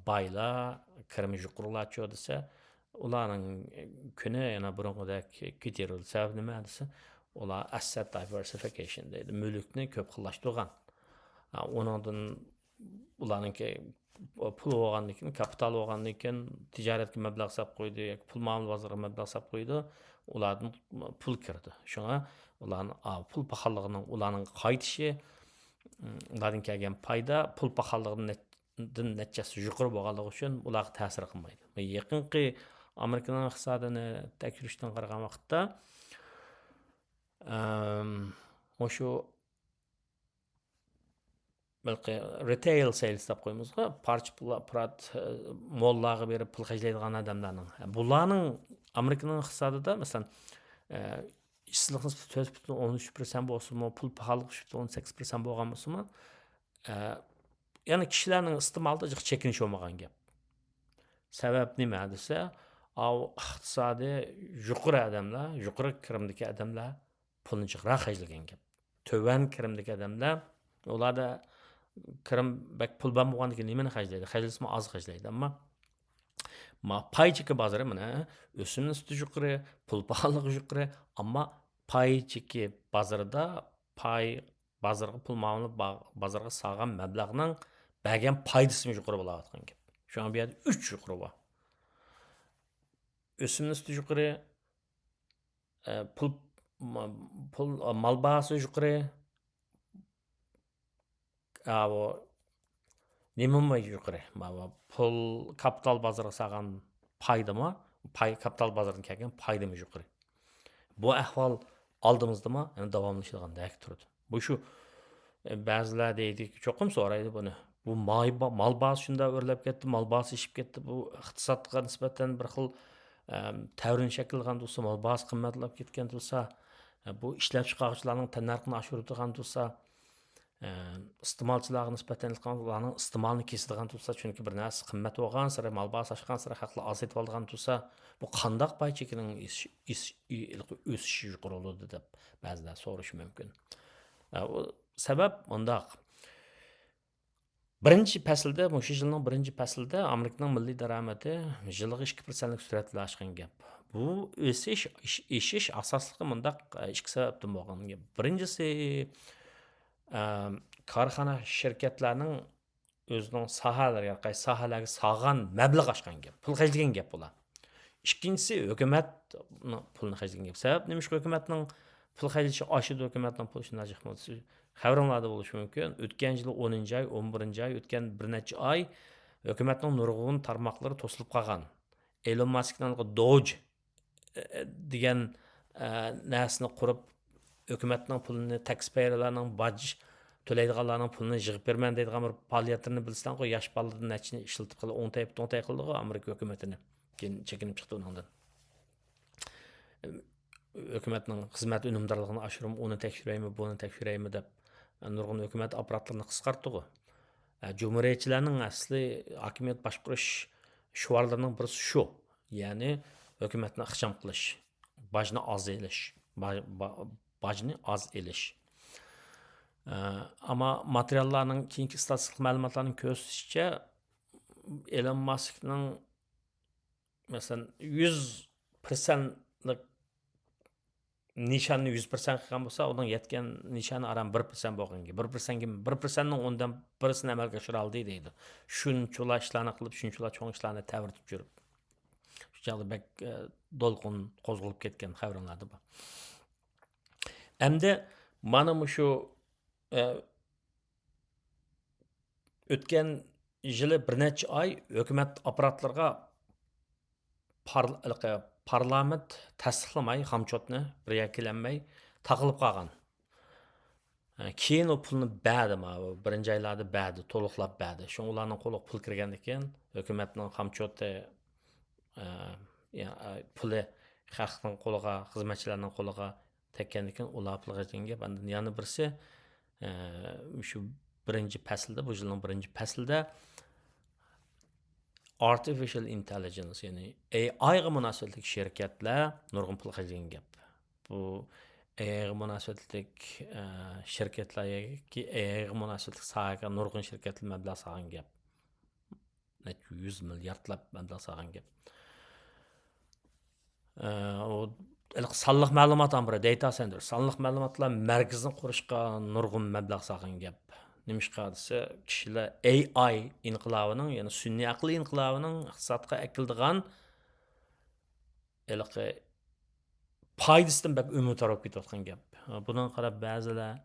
بايلار، كىرىمى يۇقىرىلارچۇ دېسە، ئۇلارنىڭ كۈنى يەنە بۇرۇنقىدەك كېتىۋېرىدۇ. سەۋەب نېمە دېسە، ئۇلار ئەسسەت دايۋېرسىفىكېيشن دەيدۇ، مۈلۈكنى كۆپ خىللاشتۇرغان. ئۇنىڭدىن ئۇلارنىڭكى پۇل بولغاندىن كېيىن، كاپىتال بولغاندىن كېيىن، تىجارەتكە مەبلەغ ساپ قويىدۇ ياكى پۇل مۇئامىلە بازىرىغا مەبلەغ ساپ قويىدۇ، ئۇلاردىن پۇل كىرىدۇ. شۇڭا ئۇلارنىڭ، ئا، پۇل پاخاللىقىنىڭ ئۇلارنىڭ قايتىشى، ئۇم، ئۇلاردىن كەلگەن پايدا پۇل پاخاللىقىدىن نەچ-، دىن نەچچە ھەسسە يۇقىرى بولغانلىقى ئۈچۈن ئۇلارغا تەسىر قىلمايدۇ. يېقىنقى ئامېرىكىنىڭ ئىقتىسادىنى تەكشۈرۈشتىن قارىغان ۋاقىتتا، ئەم، مۇشۇ بەلكى رىتەيل سېيلس دەپ قويىمىزغۇ، پارچە پۇل، پۇرات، ئە، موللارغا بېرىپ پۇل خەجلەيدىغان ئادەملەرنىڭ. بۇلارنىڭ ئامېرىكىنىڭ ئىقتىسادىدا، مەسىلەن، ئە، ئىشسىزلىق نىسبىتى تۆت پۈتۈن ئوندىن ئۈچ پىرسەنت بولسىمۇ، پۇل پاخاللىق ئۈچ پۈتۈن ئوندىن سەككىز پىرسەنت بولغان بولسىمۇ، ئە، يەنى كىشىلەرنىڭ ئىستېمالىدا جىق چېكىنىش بولمىغان گەپ. سەۋەب نېمە دېسە، ئاۋۇ ئىقتىسادى يۇقىرى ئادەملەر، يۇقىرى كىرىمدىكى ئادەملەر پۇلنى جىقراق خەجلىگەن گەپ. تۆۋەن كىرىمدىكى ئادەملەر، ئۇلاردا كىرىم بەك پۇل بار بولغاندىكىن نېمىنى خەجلەيدۇ؟ خەجلىسىمۇ ئاز خەجلەيدۇ. ئەمما ما-، پاي چېكى بازىرى مانا ئۆسۈم نىسبىتى يۇقىرى، پۇل پاخاللىقى يۇقىرى، ئەمما پاي چېكى بازىرىدا پاي بازىرىغا پۇل مۇئامىلە با-، بازىرىغا سالغان مەبلەغنىڭ بەرگەن پايدىسىمۇ يۇقىرى بولاۋاتقان گەپ. شۇڭا بۇ يەردە ئۈچ يۇقىرى بار. ئۆسۈم نىسبىتى يۇقىرى، ئە، پۇل، ما-، پۇل، مال باھاسى يۇقىرى، ئاۋۇ نېمىمۇ يۇقىرى؟ ماۋۇ پۇل، كاپىتال بازىرىغا سالغان پايدىمۇ، پاي، كاپىتال بازىرىدىن كەلگەن پايدىمۇ يۇقىرى. بۇ ئەھۋال ئالدىمىزدىمۇ يەنە داۋاملىشىدىغاندەك تۇرىدۇ. بۇ شۇ، ئە، بەزىلەر دەيدىكى، چوقۇم سورايدۇ بۇنى. بۇ ماي با-، مال باھاسى شۇنداق ئۆرلەپ كەتتى، مال باھاسى ئېشىپ كەتتى. بۇ ئىقتىسادقا نىسبەتەن بىر خىل، ئەم، تەۋرىنىش شەكىللەنگەن تۇرسا، مال باھاسى قىممەتلەپ كەتكەن تۇرسا، ئە، بۇ ئىشلەپچىقارغۇچىلارنىڭ تەننەرخىنى ئاشۇرىدىغان تۇرسا، ئە، ئىستېمالچىلارغا نىسبەتەن ئېيتقاندا، ئۇلارنىڭ ئىستېمالىنى كېسىدىغان تۇرسا، چۈنكى بىر نەرسە قىممەت بولغانسېرى، مال باھاسى ئاشقانسېرى خەقلەر ئاز سېتىۋالىدىغان تۇرسا، بۇ قانداق پاي چېكىنىڭ ئېسىش-، ئېسىش-، ئۆسۈشى يۇقىرى بولىدۇ دەپ بەزىلەر سورىشى مۇمكىن. ئە، ئۇ سەۋەب مۇنداق. بىرىنچى پەسىلدە، مۇشۇ يىلنىڭ بىرىنچى پەسلىدە ئامېرىكىنىڭ مىللىي دارامىتى يىلىغا ئىككى پىرسەنتلىك سۈرئەت بىلەن ئاشقان گەپ. بۇ ئۆسۈش، ئېش-، ئېشىش ئاساسلىقى مۇنداق، ئە، ئىككى سەۋەبتىن بولغان گەپ. بىرىنچىسى، ئە، كارخانا، شىركەتلەرنىڭ ئۆزىنىڭ ساھەلىرىگە، ھەر قايسى ساھەلەرگە سالغان مەبلەغ ئاشقان گەپ، پۇل خەجلىگەن گەپ بۇلار. ئىككىنچىسى، ھۆكۈمەت پۇلنى خەجلىگەن گەپ. سەۋەب نېمىشقا ھۆكۈمەتنىڭ پۇل خەجلىشى ئاشىدۇ، ھۆكۈمەتنىڭ پۇلى شۇنداق جىق بولدى؟ خەۋىرىڭلاردا بولۇشى مۇمكىن. ئۆتكەن يىلى ئونىنچى ئاي، ئون بىرىنچى ئاي، ئۆتكەن بىر نەچچە ئاي ھۆكۈمەتنىڭ نۇرغۇن تارماقلىرى توسۇلۇپ قالغان. ئېلون ماسكنىڭ دوج، ئە، دېگەن، ئە، نەرسىنى قۇرۇپ، ھۆكۈمەتنىڭ پۇلىنى، تاكسپېيەرلارنىڭ باج تۆلەيدىغانلارنىڭ پۇلىنى يىغىپ بېرىمەن دەيدىغان بىر پائالىيەتلىرىنى بىلسەڭغۇ، ياش بالىلاردىن نەچچىنى ئىشلىتىپ قىلىپ، ئوڭتەي، ئوڭتەي قىلدىغۇ ئامېرىكا ھۆكۈمىتىنى. كېيىن چېكىنىپ چىقتى ئۇنىڭدىن. ھۆكۈمەتنىڭ خىزمەت ئۈنۈمدارلىقىنى ئاشۇرۇم، ئۇنى تەكشۈرەيمۇ، بۇنى تەكشۈرەيمۇ دەپ، نۇرغۇن ھۆكۈمەت ئاپپاراتلىرىنى قىسقارتتىغۇ. ئە، جۇمھۇرىيەتچىلەرنىڭ ئەسلى ھاكىمىيەت باشقۇرۇش شوئارلىرىنىڭ بىرسى شۇ. يەنى ھۆكۈمەتنى ئىخچام قىلىش، باجنى ئاز ئېلىش، با-، با-، باجنى ئاز ئېلىش. ئە، ئەمما ماتېرىياللارنىڭ، كېيىنكى ئىستاتىستىكىلىق مەلۇماتلارنىڭ كۆرسىتىشىچە، ئېلون ماسكنىڭ، مەسىلەن، يۈز پىرسەنتلىك نىشاننى يۈز پىرسەنت قىلغان بولسا، ئۇنىڭ يەتكەن نىشانى ئاران بىر پىرسەنت بولغان گەپ. بىر پىرسەنتكە، بىر پىرسەنتنىڭ ئوندىن بىرسىنى ئەمەلگە ئاشۇرالدى دەيدۇ. شۇنچىلا ئىشلارنى قىلىپ، شۇنچىلا چوڭ ئىشلارنى تەۋرىتىپ يۈرۈپ. شۇ چاغدا بەك، ئە، دولقۇن قوزغىلىپ كەتكەن خەۋىرىڭلاردا بار. ئەمدى مانا مۇشۇ، ئە، ئۆتكەن يىلى بىر نەچچە ئاي ھۆكۈمەت ئاپپاراتلىرىغا پار-، پارلامېنت تەستىقلىماي، خامچوتنى بىر يەرگە كېلەلمەي تاقىلىپ قالغان. كېيىن ئۇ پۇلنى بەردى، ماۋۇ بىرىنچى ئايلاردا بەردى، تولۇقلاپ بەردى. شۇڭا ئۇلارنىڭ قولىغا پۇل كىرگەندىن كېيىن، ھۆكۈمەتنىڭ خامچوتى، ئە، يا، ئە، پۇلى خەقنىڭ قولىغا، خىزمەتچىلەرنىڭ قولىغا تەگكەندىن كېيىن، ئۇلار پۇل خەجلىگەن گەپ. ئاندىن يەنە بىرسى، ئە، شۇ بىرىنچى پەسىلدە، بۇ يىلنىڭ بىرىنچى پەسلىدە ئارتىفىشىئال ئىنتېللىجېنس، يەنى ئەي ئايغا مۇناسىۋەتلىك شىركەتلەر نۇرغۇن پۇل خەجلىگەن گەپ. بۇ ئەي ئايغا مۇناسىۋەتلىك، ئە، شىركەتلەر ياكى ئەي ئايغا مۇناسىۋەتلىك ساھەگە نۇرغۇن شىركەتلەر مەبلەغ سالغان گەپ. نەچچە يۈز مىلياردلاپ مەبلەغ سالغان گەپ. ئە، ئۇ ھېلىقى سانلىق مەلۇمات ئامبىرى، داتا سېنتېر، سانلىق مەلۇماتلار مەركىزىنى قۇرۇشقا نۇرغۇن مەبلەغ سالغان گەپ. نېمىشقا دېسە، كىشىلەر ئەي ئاي ئىنقىلابىنىڭ، يەنى سۈنئىي ئەقىل ئىنقىلابىنىڭ ئىقتىسادقا ئەكېلىدىغان ھېلىقى پايدىسىدىن بەك ئۈمىدۋار بولۇپ كېتىۋاتقان گەپ. بۇنىڭغا قاراپ بەزىلەر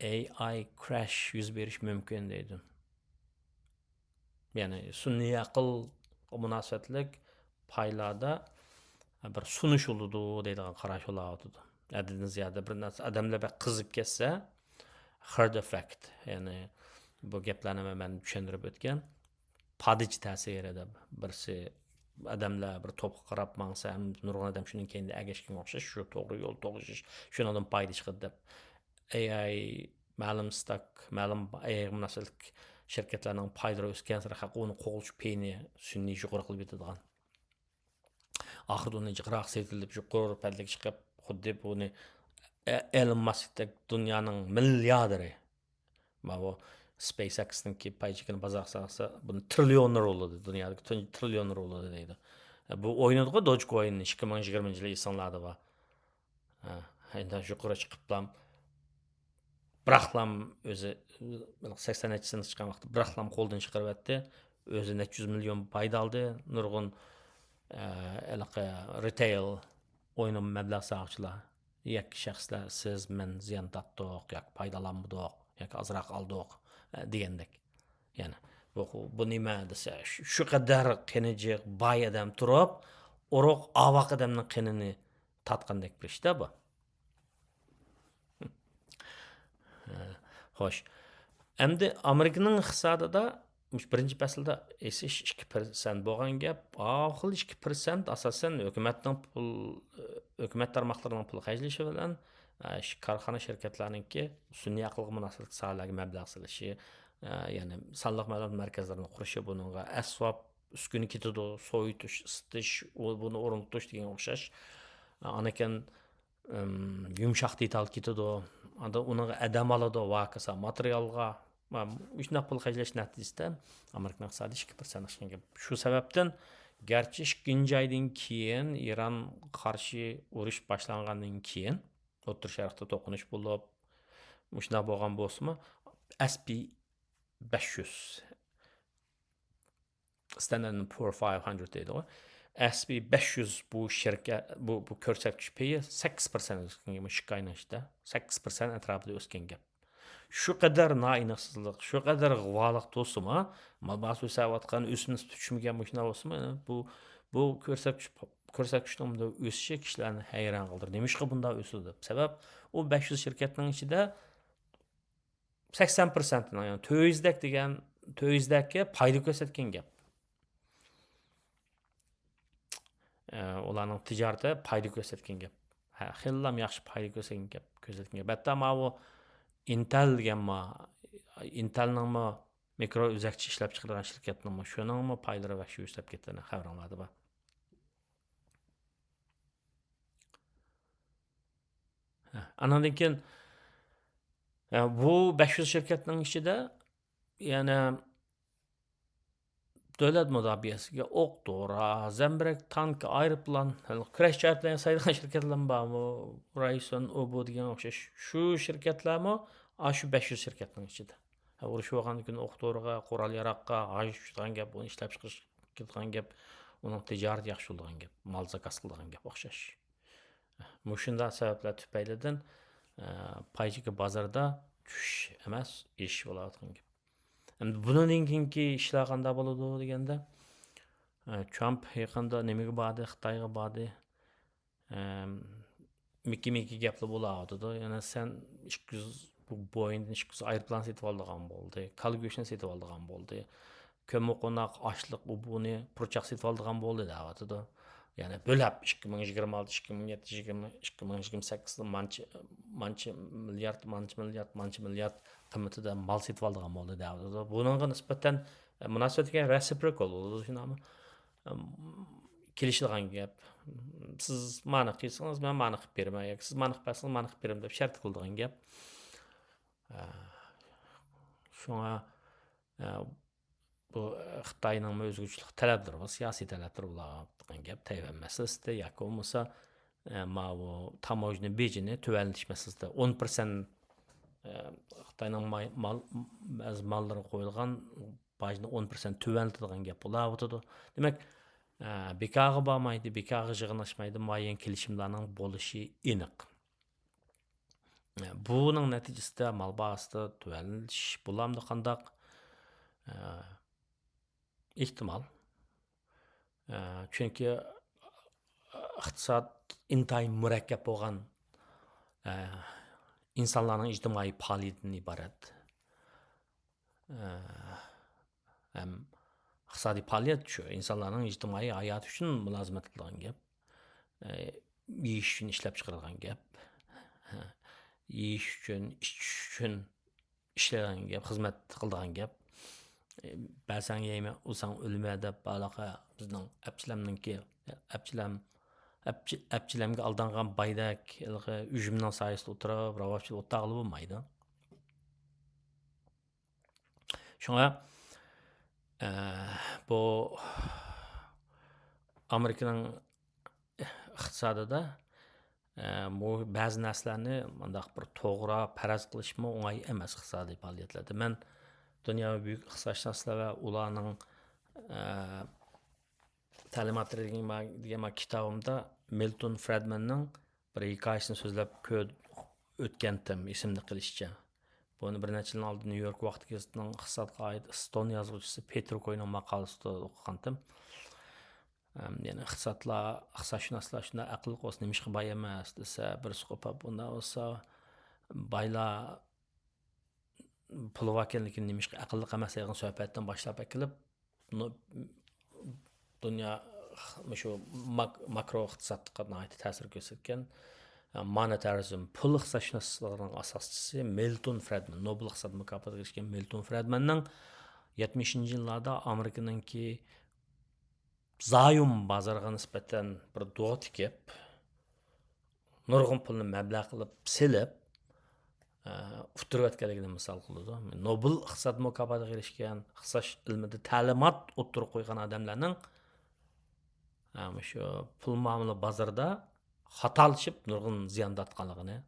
ئەي ئاي كراش يۈز بېرىشى مۇمكىن دەيدۇ. يەنى سۈنئىي ئەقىلگە مۇناسىۋەتلىك پايلاردا بىر سۇنۇش بولىدۇ دەيدىغان قاراش بولۇۋاتىدۇ. ھەددىدىن زىيادە بىر نەرسە ئادەملەر بەك قىزىپ كەتسە، ھېرد ئېففېكت، يەنى بۇ گەپلەرنى مەن چۈشەندۈرۈپ ئۆتكەن. پادىچى تەسىرى دەپ، بىرسى ئادەملەر بىر توپقا قاراپ ماڭسا، ھەم نۇرغۇن ئادەم شۇنىڭ كەينىدە ئەگەشكەنگە ئوخشاش، شۇ توغرا يول، توغرا ئىش، شۇنىڭدىن پايدا چىقىدۇ دەپ، ئەي ئاي مەلۇم ستاك، مەلۇم ئەي ئايغا مۇناسىۋەتلىك شىركەتلەرنىڭ پايلىرى ئۆسكەنسېرى خەق ئۇنى قوغلىشىش پېيىنى سۈنئىي يۇقىرى قىلىپ يېتىدىغان. ئاخىرىدا ئۇنى جىقراق سېتىلىپ، يۇقىرى پەللىگە چىقىپ، خۇددى بۇنى ئە-، ئېلون ماسكتەك دۇنيانىڭ مىلياردېرى، ماۋۇ سپېيس ئېكسنىڭكى پاي چېكىنى بازارغا سالسا، بۇنى تىرىليونېر بولىدۇ، دۇنيادىكى تۇنجى تىرىليونېر بولىدۇ دەيدۇ. بۇ ئوينىدىغۇ دوجكوين، ئىككى مىڭ يىگىرمىنچى يىلى ئېسىڭلاردا بار. ھە، ئەمدى يۇقىرى چىقىپلام، بىراقلام ئۆزى سەكسەن نەچچە سېنت چىققان ۋاقىتتا بىراقلام قولدىن چىقىرىۋەتتى. ئۆزى نەچچە يۈز مىليون پايدا ئالدى. نۇرغۇن، ئە، ھېلىقى رىتېيل ئويۇنغا مەبلەغ سالغۇچىلار ياكى شەخسلەر، سىز، مەن زىيان تارتتۇق ياكى پايدا ئالالمىدۇق ياكى ئازراق ئالدۇق، ئە، دېگەندەك. يەنى بۇ، بۇ نېمە دېسە، شۇ، شۇ قەدەر قېنى جىق باي ئادەم تۇرۇپ، ئورۇق ئاۋاق ئادەمنىڭ قېنىنى تارتقاندەك بىر ئىش-دە بۇ. خوش. ئەمدى ئامېرىكىنىڭ ئىقتىسادىدا مۇشۇ بىرىنچى پەسىلدە ئېسىش ئىككى پىرسەنت بولغان گەپ. ئاۋۇ خىل ئىككى پىرسەنت ئاساسەن ھۆكۈمەتنىڭ پۇل، ھۆكۈمەت تارماقلىرىنىڭ پۇل خەجلىشى بىلەن، ئە، شۇ كارخانا، شىركەتلەرنىڭكى سۈنئىي ئەقىلگە مۇناسىۋەتلىك ساھەلەرگە مەبلەغ سېلىشى، ئە، يەنى سانلىق مەلۇمات مەركەزلىرىنى قۇرۇشى، بۇنىڭغا ئەسۋاب، ئۈسكۈنە كېتىدۇ، سوۋۇتۇش، ئىسىتىش، ئۇ، بۇنى ئورنىتىش دېگەنگە ئوخشاش. ئانىكىن، ئىم، يۇمشاق دېتال كېتىدۇ. ئاندىن ئۇنىڭغا ئادەم ئالىدۇ، ۋاكىسا ماتېرىيالغا. مۇشۇنداق پۇل خەجلەش نەتىجىسىدە ئامېرىكىنىڭ ئىقتىسادى ئىككى پىرسەنت ئاشقان گەپ. شۇ سەۋەبتىن، گەرچە ئىككىنچى ئايدىن كېيىن ئىرانغا قارشى ئۇرۇش باشلانغاندىن كېيىن، ئوتتۇرا شەرقتە توقۇنۇش بولۇپ، مۇشۇنداق بولغان بولسىمۇ، ئەس پى بەش يۈز، ستاندارد پور فايف ھەندرېد دەيدىغۇ. ئەس پى بەش يۈز بۇ شىركەت، بۇ، بۇ كۆرسەتكۈچ پېيى سەككىز پىرسەنت ئۆسكەن گەپ، مۇشۇ ئىككى ئاينىڭ ئىچىدە سەككىز پىرسەنت ئەتراپىدا ئۆسكەن گەپ. شۇ قەدەر نائېنىقسىزلىق، شۇ قەدەر غۇۋالىق تۇرسىمۇ، مال باھاسى ئۆسۈۋاتقان، ئۆسۈم نىسبىتى چۈشمىگەن مۇشۇنداق بولسىمۇ، بۇ، بۇ كۆرسەتكۈچ، كۆرسەتكۈچنىڭ بۇنداق ئۆسۈشى كىشىلەرنى ھەيران قالدۇردى. نېمىشقا بۇنداق ئۆسىدۇ دەپ. سەۋەب، ئۇ بەش يۈز شىركەتنىڭ ئىچىدە سەكسەن پىرسەنتىنىڭ، يەنى تۆت يۈزدەك دېگەن، تۆت يۈزدەككە پايدا كۆرسەتكەن گەپ. ئە، ئۇلارنىڭ تىجارىتى پايدا كۆرسەتكەن گەپ. ھە، خېلىلا ياخشى پايدا كۆرسەتكەن گەپ، كۆرسەتكەن گەپ. ھەتتا ماۋۇ ئىنتېل دېگەن ما، ئىنتېلنىڭمۇ مىكرو ئۆزەكچە ئىشلەپ چىقىرىدىغان شىركەتنىڭمۇ، شۇنىڭمۇ پايلىرى بەك يۈكسەپ كەتكەن، خەۋىرىڭلاردا بار. ھە، ئانىڭدىن كېيىن، ھە، بۇ بەش يۈز شىركەتنىڭ ئىچىدە يەنە دۆلەت مۇداپىئەسىگە ئوق دورا، زەمبىرەك، تانك، ئايروپىلان، كۈرەشچى ئايروپىلان ياسايدىغان شىركەتلەرمۇ بارمۇ؟ رايسون، ئۇ بۇ دېگەن ئوخشاش. شۇ شىركەتلەرمۇ ئاشۇ بەش يۈز شىركەتنىڭ ئىچىدە. ھە، ئۇرۇش بولغاندىكىن ئوق دورىغا، قورال ياراغقا ھاجەت چۈشىدىغان گەپ، ئۇنى ئىشلەپچىقىرىش كېتىدىغان گەپ، ئۇنىڭ تىجارىتى ياخشى بولىدىغان گەپ، مال زاكاز قىلىدىغان گەپ ئوخشاش. مۇشۇنداق سەۋەبلەر تۈپەيلىدىن، ئە، پاي چېكى بازىرىدا چۈشۈش ئەمەس، ئېشىش بولۇۋاتقان گەپ. ئەمدى بۇنىڭدىن كېيىنكى ئىشلار قانداق بولىدۇ دېگەندە، ئە، ترامپ يېقىندا نېمىگە باردى؟ خىتايغا باردى. ئەم، مىككى مىككى گەپلەر بولاۋاتىدۇ. يەنە سەن ئىككى يۈز، بۇ بويىڭدىن ئىككى يۈز ئايروپىلان سېتىۋالىدىغان بولدى، كالا گۆشنى سېتىۋالىدىغان بولدى، كۆممىقوناق، ئاشلىق، ئۇ بۇنى، پۇرچاق سېتىۋالىدىغان بولدى دەۋاتىدۇ. يەنە بۆلەپ ئىككى مىڭ يىگىرمە ئالتە، ئىككى مىڭ يەتتە، يىگىرمە، ئىككى مىڭ يىگىرمە سەككىزدە مانچە، مانچە مىليارد، مانچە مىليارد، مانچە مىليارد قىممىتىدە مال سېتىۋالىدىغان بولدى دەۋاتىدۇ. بۇنىڭغا نىسبەتەن مۇناسىۋەت دېگەن reciprocal بولىدۇ، شۇنداقمۇ؟ ئەم، كېلىشىدىغان گەپ. سىز مانى قىلسىڭىز، مەن مانى قىلىپ بېرىمەن، ياكى سىز مانى قىلىپ بەرسىڭىز، مانى قىلىپ بېرىمەن دەپ شەرت قىلىدىغان گەپ. ئە، شۇڭا، ئە، بۇ خىتاينىڭمۇ ئۆزگىچىلىك تەلەپلىرى بار، سىياسىي تەلەپلىرى بولىدىغان گەپ. تەيۋەن مەسىلىسىدە ياكى بولمىسا، ئە، ماۋۇ تاموژنا بېجىنى تۆۋەنلىتىش مەسىلىسىدە ئون پىرسەنت، ئە، خىتاينىڭ ماي-، مال، بەزى ماللىرىغا قويۇلغان باجنى ئون پىرسەنت تۆۋەنلىتىدىغان گەپ بولاۋاتىدۇ. دېمەك، ئە، بىكارغا بارمايدۇ، بىكارغا يىغىنلاشمايدۇ، مۇئەييەن كېلىشىملەرنىڭ بولۇشى ئېنىق. بۇنىڭ نەتىجىسىدە مال باھاسىدا تۆۋەنلىشىش بولامدۇ قانداق؟ ئە، ئېھتىمال. ئە، چۈنكى ئىقتىساد ئىنتايىن مۇرەككەپ بولغان، ئە، ئىنسانلارنىڭ ئىجتىمائىي پائالىيىتىدىن ئىبارەت. ئە، ھەم ئىقتىسادىي پائالىيەت شۇ، ئىنسانلارنىڭ ئىجتىمائىي ھاياتى ئۈچۈن مۇلازىمەت قىلىدىغان گەپ. ئە، يېيىش ئۈچۈن ئىشلەپ چىقىرىدىغان گەپ. يېيىش ئۈچۈن، ئىچىش ئۈچۈن ئىشلەيدىغان گەپ، خىزمەت قىلىدىغان گەپ. ئە، بەرسەڭ يەيمەن، ئۇرساڭ ئۆلىمەن دەپ، ھېلىقى بىزنىڭ ئەپچىلەمنىڭكى، ئەپچىلەم، ئەپچى-، ئەپچىلەمگە ئالدانغان بايدەك، ھېلىقى ئۈجمىنىڭ سايىسىدا ئولتۇرۇپ، راۋابچىدا ئولتۇرغىلى بولمايدۇ. شۇڭا، ئە، بۇ ئامېرىكىنىڭ ئىقتىسادىدا، ئە، بۇ بەزى نەرسىلەرنى مۇنداق بىر توغرا پەرەز قىلىشمۇ ئوڭاي ئەمەس ئىقتىسادىي پائالىيەتلەردە. مەن دۇنياۋى بۈيۈك ئىقتىسادشۇناسلار ۋە ئۇلارنىڭ، ئە، تەلىماتلىرى دېگەن ما-، دېگەن ما كىتابىمدا مىلتون فرېدماننىڭ بىر ھېكايىسىنى سۆزلەپ كۆ-، ئۆتكەنتىم، ئېسىمدە قېلىشىچە. بۇنى بىر نەچچە يىلدىن ئالدىن نيۇ يورك ۋاقتى گېزىتىنىڭ ئىقتىسادقا ئائىت ئىستون يازغۇچىسى پېتېر كوينىڭ ماقالىسىدا ئوقۇغانتىم. ئەم، يەنى ئىقتىسادلار، ئىقتىسادشۇناسلار شۇنداق ئەقىللىق بولسا نېمىشقا باي ئەمەس دېسە، بىرسى قوپاپ، ئۇنداق بولسا بايلار پۇلى باركەنلىكىنى نېمىشقا ئەقىللىق ئەمەس دەيدىغان سۆھبەتتىن باشلاپ ئەكېلىپ، نو-، دۇنيا مۇشۇ ماك-، ماكرو ئىقتىسادقا ناھايىتى تەسىر كۆرسەتكەن، ئە، مونېتارىزم، پۇل ئىقتىسادشۇناسلىقىنىڭ ئاساسچىسى مىلتون فرېدمان، نوبېل ئىقتىساد مۇكاپاتىغا ئېرىشكەن مىلتون فرېدماننىڭ يەتمىشىنچى يىللاردا ئامېرىكىنىڭكى زايوم بازىرىغا نىسبەتەن بىر دوغا تىكىپ، نۇرغۇن پۇلنى مەبلەغ قىلىپ سېلىپ، ئە، ئۇتتۇرۇۋەتكەنلىكىنى مىسال قىلىدۇ. نوبېل ئىقتىساد مۇكاپاتىغا ئېرىشكەن، ئىقتىساد ئىلمىدا تەلىمات ئوتتۇرىغا قويغان ئادەملەرنىڭ، ئە، مۇشۇ پۇل مۇئامىلە بازىرىدا خاتالىشىپ نۇرغۇن زىيان تارتقانلىقىنى.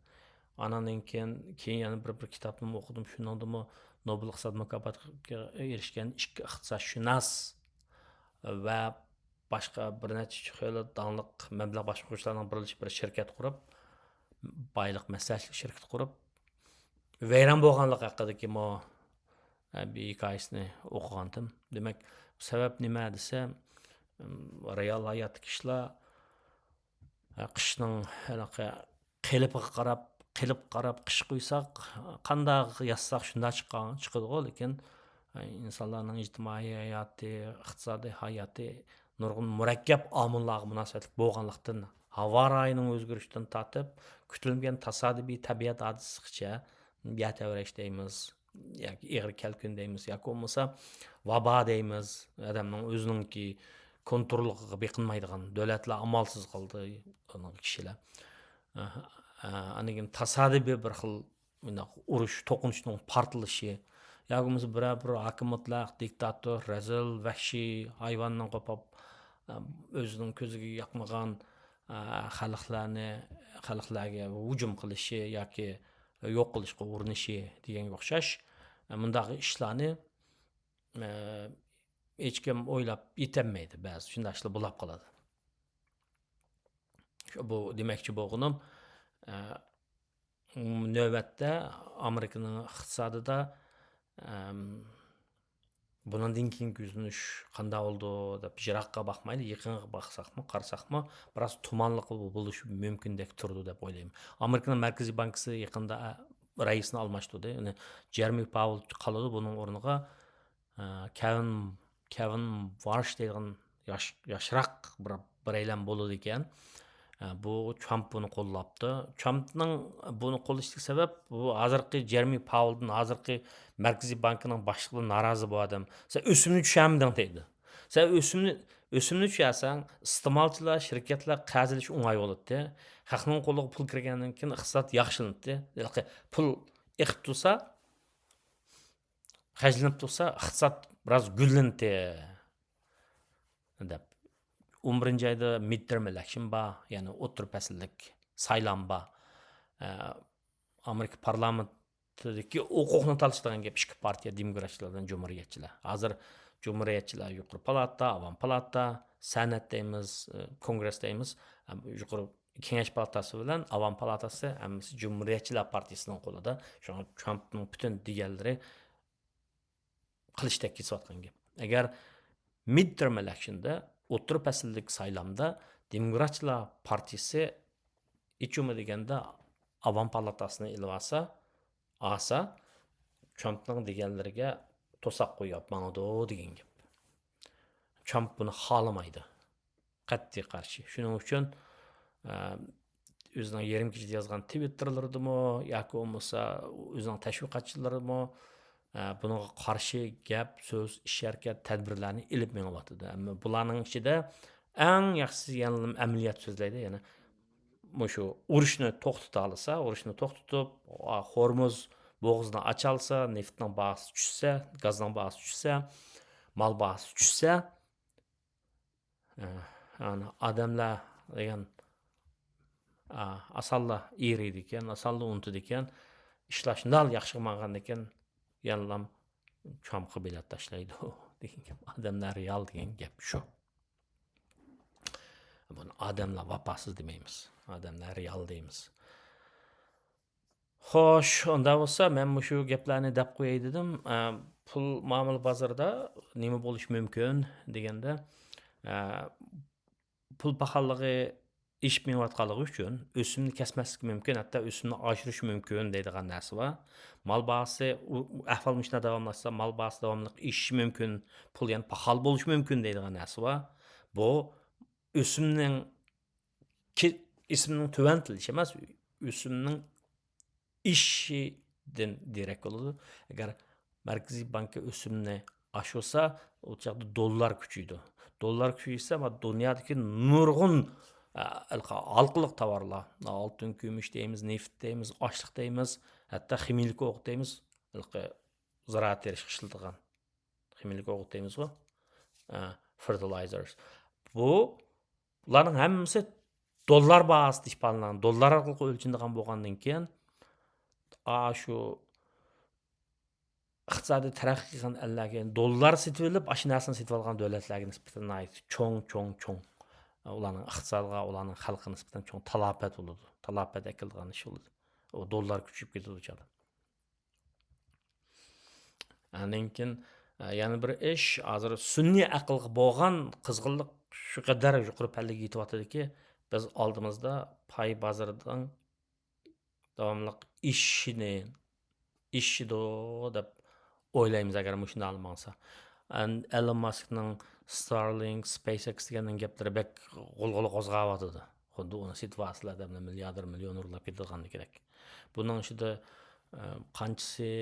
ئاناندىن كېيىن، كېيىن يەنە بىر، بىر كىتابنىمۇ ئوقۇدۇم. شۇنىڭدىمۇ نوبېل ئىقتىساد مۇكاپاتىغا ئېرىشكەن ئىككى ئىقتىسادشۇناس ۋە باشقا بىر نەچچە خېلى داڭلىق مەبلەغ باشقۇرغۇچىلارنىڭ بىرلىشىپ بىر شىركەت قۇرۇپ، بايلىق مەسلىھەتچىلىك شىركىتى قۇرۇپ، ۋەيران بولغانلىقى ھەققىدىكى مۇ-، بىر ھېكايىسىنى ئوقۇغانتىم. دېمەك، سەۋەب نېمە دېسە، رېئال ھاياتتىكى ئىشلار، قىشنىڭ ھېلىقى قېلىپىغا قاراپ، قېلىپقا قاراپ قىش قۇيساق، قانداق يازساق شۇنداق چىققان، چىقىدىغۇ، لېكىن، ئىنسانلارنىڭ ئىجتىمائىي ھاياتى، ئىقتىسادىي ھاياتى نۇرغۇن مۇرەككەپ ئامىللارغا مۇناسىۋەتلىك بولغانلىقتىن، ھاۋا رايىنىڭ ئۆزگىرىشىدىن تارتىپ، كۈتۈلمىگەن تاسادىپىي تەبىئەت ھادىسىسىگىچە، يەر تەۋرەش دەيمىز، ياكى ئېغىر كەلكۈن دەيمىز، ياكى بولمىسا ۋابا دەيمىز، ئادەمنىڭ ئۆزىنىڭكى كونتروللۇقىغا بېقىنمايدىغان، دۆلەتلەر ئامالسىز قالدى، ئۇنىڭ كىشىلەر. ئاندىن كېيىن تاسادىپىي بىر خىل مۇنداق ئۇرۇش، توقۇنۇشنىڭ پارتلىشى، ياكى بولمىسا بىرەر بىر ھاكىم مۇتلەق، دىكتاتور، رەزىل، ۋەھشىي، ھايۋاندىن قوپۇپ، ئۆزىنىڭ كۆزىگە ياقمىغان، خەلقلەرنى، خەلقلەرگە ھۇجۇم قىلىشى ياكى يوق قىلىشقا ئۇرۇنۇشى دېگەنگە ئوخشاش، مۇنداق ئىشلارنى، ھېچكىم ئويلاپ يېتەلمەيدۇ، بەزى شۇنداق ئىشلار بولۇپ قالىدۇ. شۇ، بۇ دېمەكچى بولغىنىم، ئە، نۆۋەتتە ئامېرىكىنىڭ ئىقتىسادىدا، ئەم، بۇنىڭدىن كېيىنكى يۈزلىنىش قانداق بولىدۇ دەپ يىراققا باقمايلى، يېقىنغا باقساقمۇ، قارىساقمۇ، بىراز تۇمانلىق بولۇشى مۇمكىندەك تۇرىدۇ دەپ ئويلايمەن. ئامېرىكىنىڭ مەركىزىي بانكىسى يېقىندا، ئە، رەئىسىنى ئالماشتۇردى. يەنى جېرېمى پاۋېل قالىدۇ، بۇنىڭ ئورنىغا ئە، كېۋىن، كېۋىن ۋارش دەيدىغان ياش، ياشراق بىر، بىرەيلەن بولىدىكەن. ئە، بۇ ترامپ بۇنى قوللاپتۇ. ترامپنىڭ بۇنى قوللىشىدىكى سەۋەب، بۇ ھازىرقى جېرېمى پاۋېلدىن، ھازىرقى مەركىزىي بانكىنىڭ باشلىقىدىن نارازى بۇ ئادەم. سەن ئۆسۈمنى چۈشەنمىدىڭ دەيدۇ. سەن ئۆسۈمنى، ئۆسۈمنى چۈشەنسەڭ، ئىستېمالچىلار، شىركەتلەر قەرز ئېلىش ئوڭاي بولاتتى. خەقنىڭ قولىغا پۇل كىرگەندىن كېيىن ئىقتىساد ياخشىلىناتتى. ھېلىقى پۇل ئېقىپ تۇرسا، خەجلىنىپ تۇرسا، ئىقتىساد بىراز گۈللىنەتتى، دەپ. ئون بىرىنچى ئايدا مىدتېرم ئېلېكشن بار، يەنى ئوتتۇرا پەسىللىك سايلام بار. ئە، ئامېرىكا پارلامېنتىدىكى ھوقۇقنى تالىشىدىغان گەپ ئىككى پارتىيە، دېموكراتچىلار بىلەن جۇمھۇرىيەتچىلەر. ھازىر جۇمھۇرىيەتچىلەر يۇقىرى پالاتا، ئاۋام پالاتا، سېنات دەيمىز، ئە، كونگرېس دەيمىز، ئە، يۇقىرى كېڭەش پالاتاسى بىلەن ئاۋام پالاتاسى ھەممىسى جۇمھۇرىيەتچىلەر پارتىيىسىنىڭ قولىدا. شۇڭا ترامپنىڭ پۈتۈن دېگەنلىرى قىلىچتەك كېسىۋاتقان گەپ. ئەگەر مىدتېرم ئېلېكشندا، ئوتتۇرا پەسىللىك سايلامدا دېموكراتچىلار پارتىيىسى ھېچ بولمىدى دېگەندە ئاۋام پالاتاسىنى ئېلىۋالسا، ئالسا، ترامپنىڭ دېگەنلىرىگە توساق قويۇپ ماڭىدۇ دېگەن گەپ. ترامپ بۇنى خالىمايدۇ. قەتئىي قارشى. شۇنىڭ ئۈچۈن، ئە، ئۆزىنىڭ يېرىم كېچىدە يازغان تىۋىتتېرلىرىدىمۇ ياكى بولمىسا ئۆزىنىڭ تەشۋىقاتچىلىرىمۇ، ئە، بۇنىڭغا قارشى گەپ، سۆز، ئىش ھەرىكەت، تەدبىرلەرنى ئېلىپ مېڭىۋاتىدۇ. ئەمما بۇلارنىڭ ئىچىدە ئەڭ ياخشىسى يەنىلا ئەمەلىيەت سۆزلەيدۇ. يەنى مۇشۇ ئۇرۇشنى توختىتالىسا، ئۇرۇشنى توختىتىپ، ئا، خورمۇز بوغۇزىنى ئاچالىسا، نېفىتنىڭ باھاسى چۈشسە، گازنىڭ باھاسى چۈشسە، مال باھاسى چۈشسە، ئە، يەنى ئادەملەر دېگەن، ئا، ئاسانلا ئېرىيدىكەن، ئاسانلا ئۇنتىدىكەن. ئىشلار شۇنداق ياخشىغا ماڭغاندىكىن، يەنىلا ترامپقا بېلەت تاشلايدۇ دېگەن گەپ. ئادەملەر رېئال دېگەن گەپ شۇ. بۇنى ئادەملەر ۋاپاسىز دېمەيمىز. ئادەملەر رېئال دەيمىز. خوش، ئۇنداق بولسا مەن مۇشۇ گەپلەرنى دەپ قوياي دېدىم. ئە، پۇل مۇئامىلە بازىرىدا نېمە بولۇشى مۇمكىن دېگەندە، ئە، پۇل پاخاللىقى ئېشىپ مېڭىۋاتقانلىقى ئۈچۈن ئۆسۈمنى كەسمەسلىكى مۇمكىن، ھەتتا ئۆسۈمنى ئاشۇرۇشى مۇمكىن دەيدىغان نەرسە بار. مال باھاسى، ئۇ، ئۇ ئەھۋال مۇشۇنداق داۋاملاشسا، مال باھاسى داۋاملىق ئېشىشى مۇمكىن، پۇل يەنە پاخال بولۇشى مۇمكىن دەيدىغان نەرسە بار. بۇ ئۆسۈمنىڭ كى-، ئۆسۈمنىڭ تۆۋەنلىتىلىشى ئەمەس، ئۆسۈمنىڭ ئېشىشىدىن دېرەك بولىدۇ. ئەگەر مەركىزىي بانكا ئۆسۈمنى ئاشۇرسا، ئۇ چاغدا دوللار كۈچىيىدۇ. دوللار كۈچىيسە، ما دۇنيادىكى نۇرغۇن، ئە، ھالقىلىق تاۋارلار، ئالتۇن، كۈمۈش دەيمىز، نېفىت دەيمىز، ئاشلىق دەيمىز، ھەتتا خىمىيىلىك ئوغۇت دەيمىز، ھېلىقى زىرائەت تېرىشقا ئىشلىتىدىغان خىمىيىلىك ئوغۇت دەيمىزغۇ، ئە، فېرتىلايزېرس. بۇ، بۇلارنىڭ ھەممىسى دوللار باھاسىدا ئىپادىلىنىدۇ. دوللار ئارقىلىق ئۆلچىنىدىغان بولغاندىن كېيىن، ئا، شۇ ئىقتىسادىي تەرەققىي قىلغان ئەللەرگە دوللار سېتىۋېلىپ، ئاشۇ نەرسىنى سېتىۋالغان دۆلەتلەرگە نىسبەتەن ناھايىتى چوڭ، چوڭ، چوڭ، ئۇلارنىڭ ئىقتىسادىغا، ئۇلارنىڭ خەلقىگە نىسبەتەن چوڭ تالاپەت بولىدۇ. تالاپەت ئەكېلىدىغان ئىش بولىدۇ. ئۇ دوللار كۈچىيىپ كېتىدۇ ئۇ چاغدا. ئاندىن كېيىن، ئە، يەنە بىر ئىش، ھازىر سۈنئىي ئەقىلگە بولغان قىزغىنلىق شۇ قەدەر يۇقىرى پەللىگە يېتىۋاتىدۇكى، بىز ئالدىمىزدا پاي بازىرىنىڭ داۋاملىق ئېشىشىنى، ئېشىشىدۇ دەپ ئويلايمىز، ئەگەر مۇشۇنداق ماڭسا. ئەن-، ئېلون ماسكنىڭ ستارلىنك، سپېيس ئېكس دېگەننىڭ گەپلىرى بەك غۇلغۇلا قوزغاۋاتىدۇ. خۇددى ئۇنى سېتىۋالسىلا ئادەملەر مىلياردېر، مىليونېرلار كېتىدىغاندەك. بۇنىڭ ئىچىدە، ئە، قانچىسى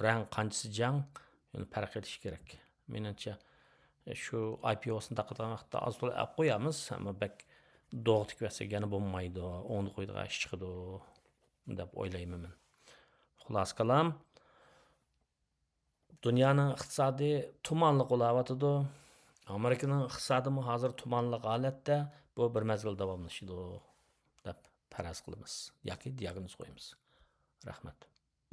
رەڭ، قانچىسى جەڭ، يەنە پەرق ئېتىش كېرەك. مېنىڭچە، شۇ ئاي پى ئوسىنى تارقىتىدىغان ۋاقىتتا ئاز تولا ئەپ قويامىز، ئەمما بەك دوغا تىكىۋەتسەك يەنە بولمايدۇ، ئوڭدا قويىدىغان ئىش چىقىدۇ، دەپ ئويلايمەن مەن. خۇلاسە كالام، دۇنيانىڭ ئىقتىسادى تۇمانلىق بولاۋاتىدۇ. ئامېرىكىنىڭ ئىقتىسادىمۇ ھازىر تۇمانلىق ھالەتتە، بۇ بىر مەزگىل داۋاملىشىدۇ، دەپ پەرەز قىلىمىز ياكى دىياگنوز قويىمىز. رەھمەت.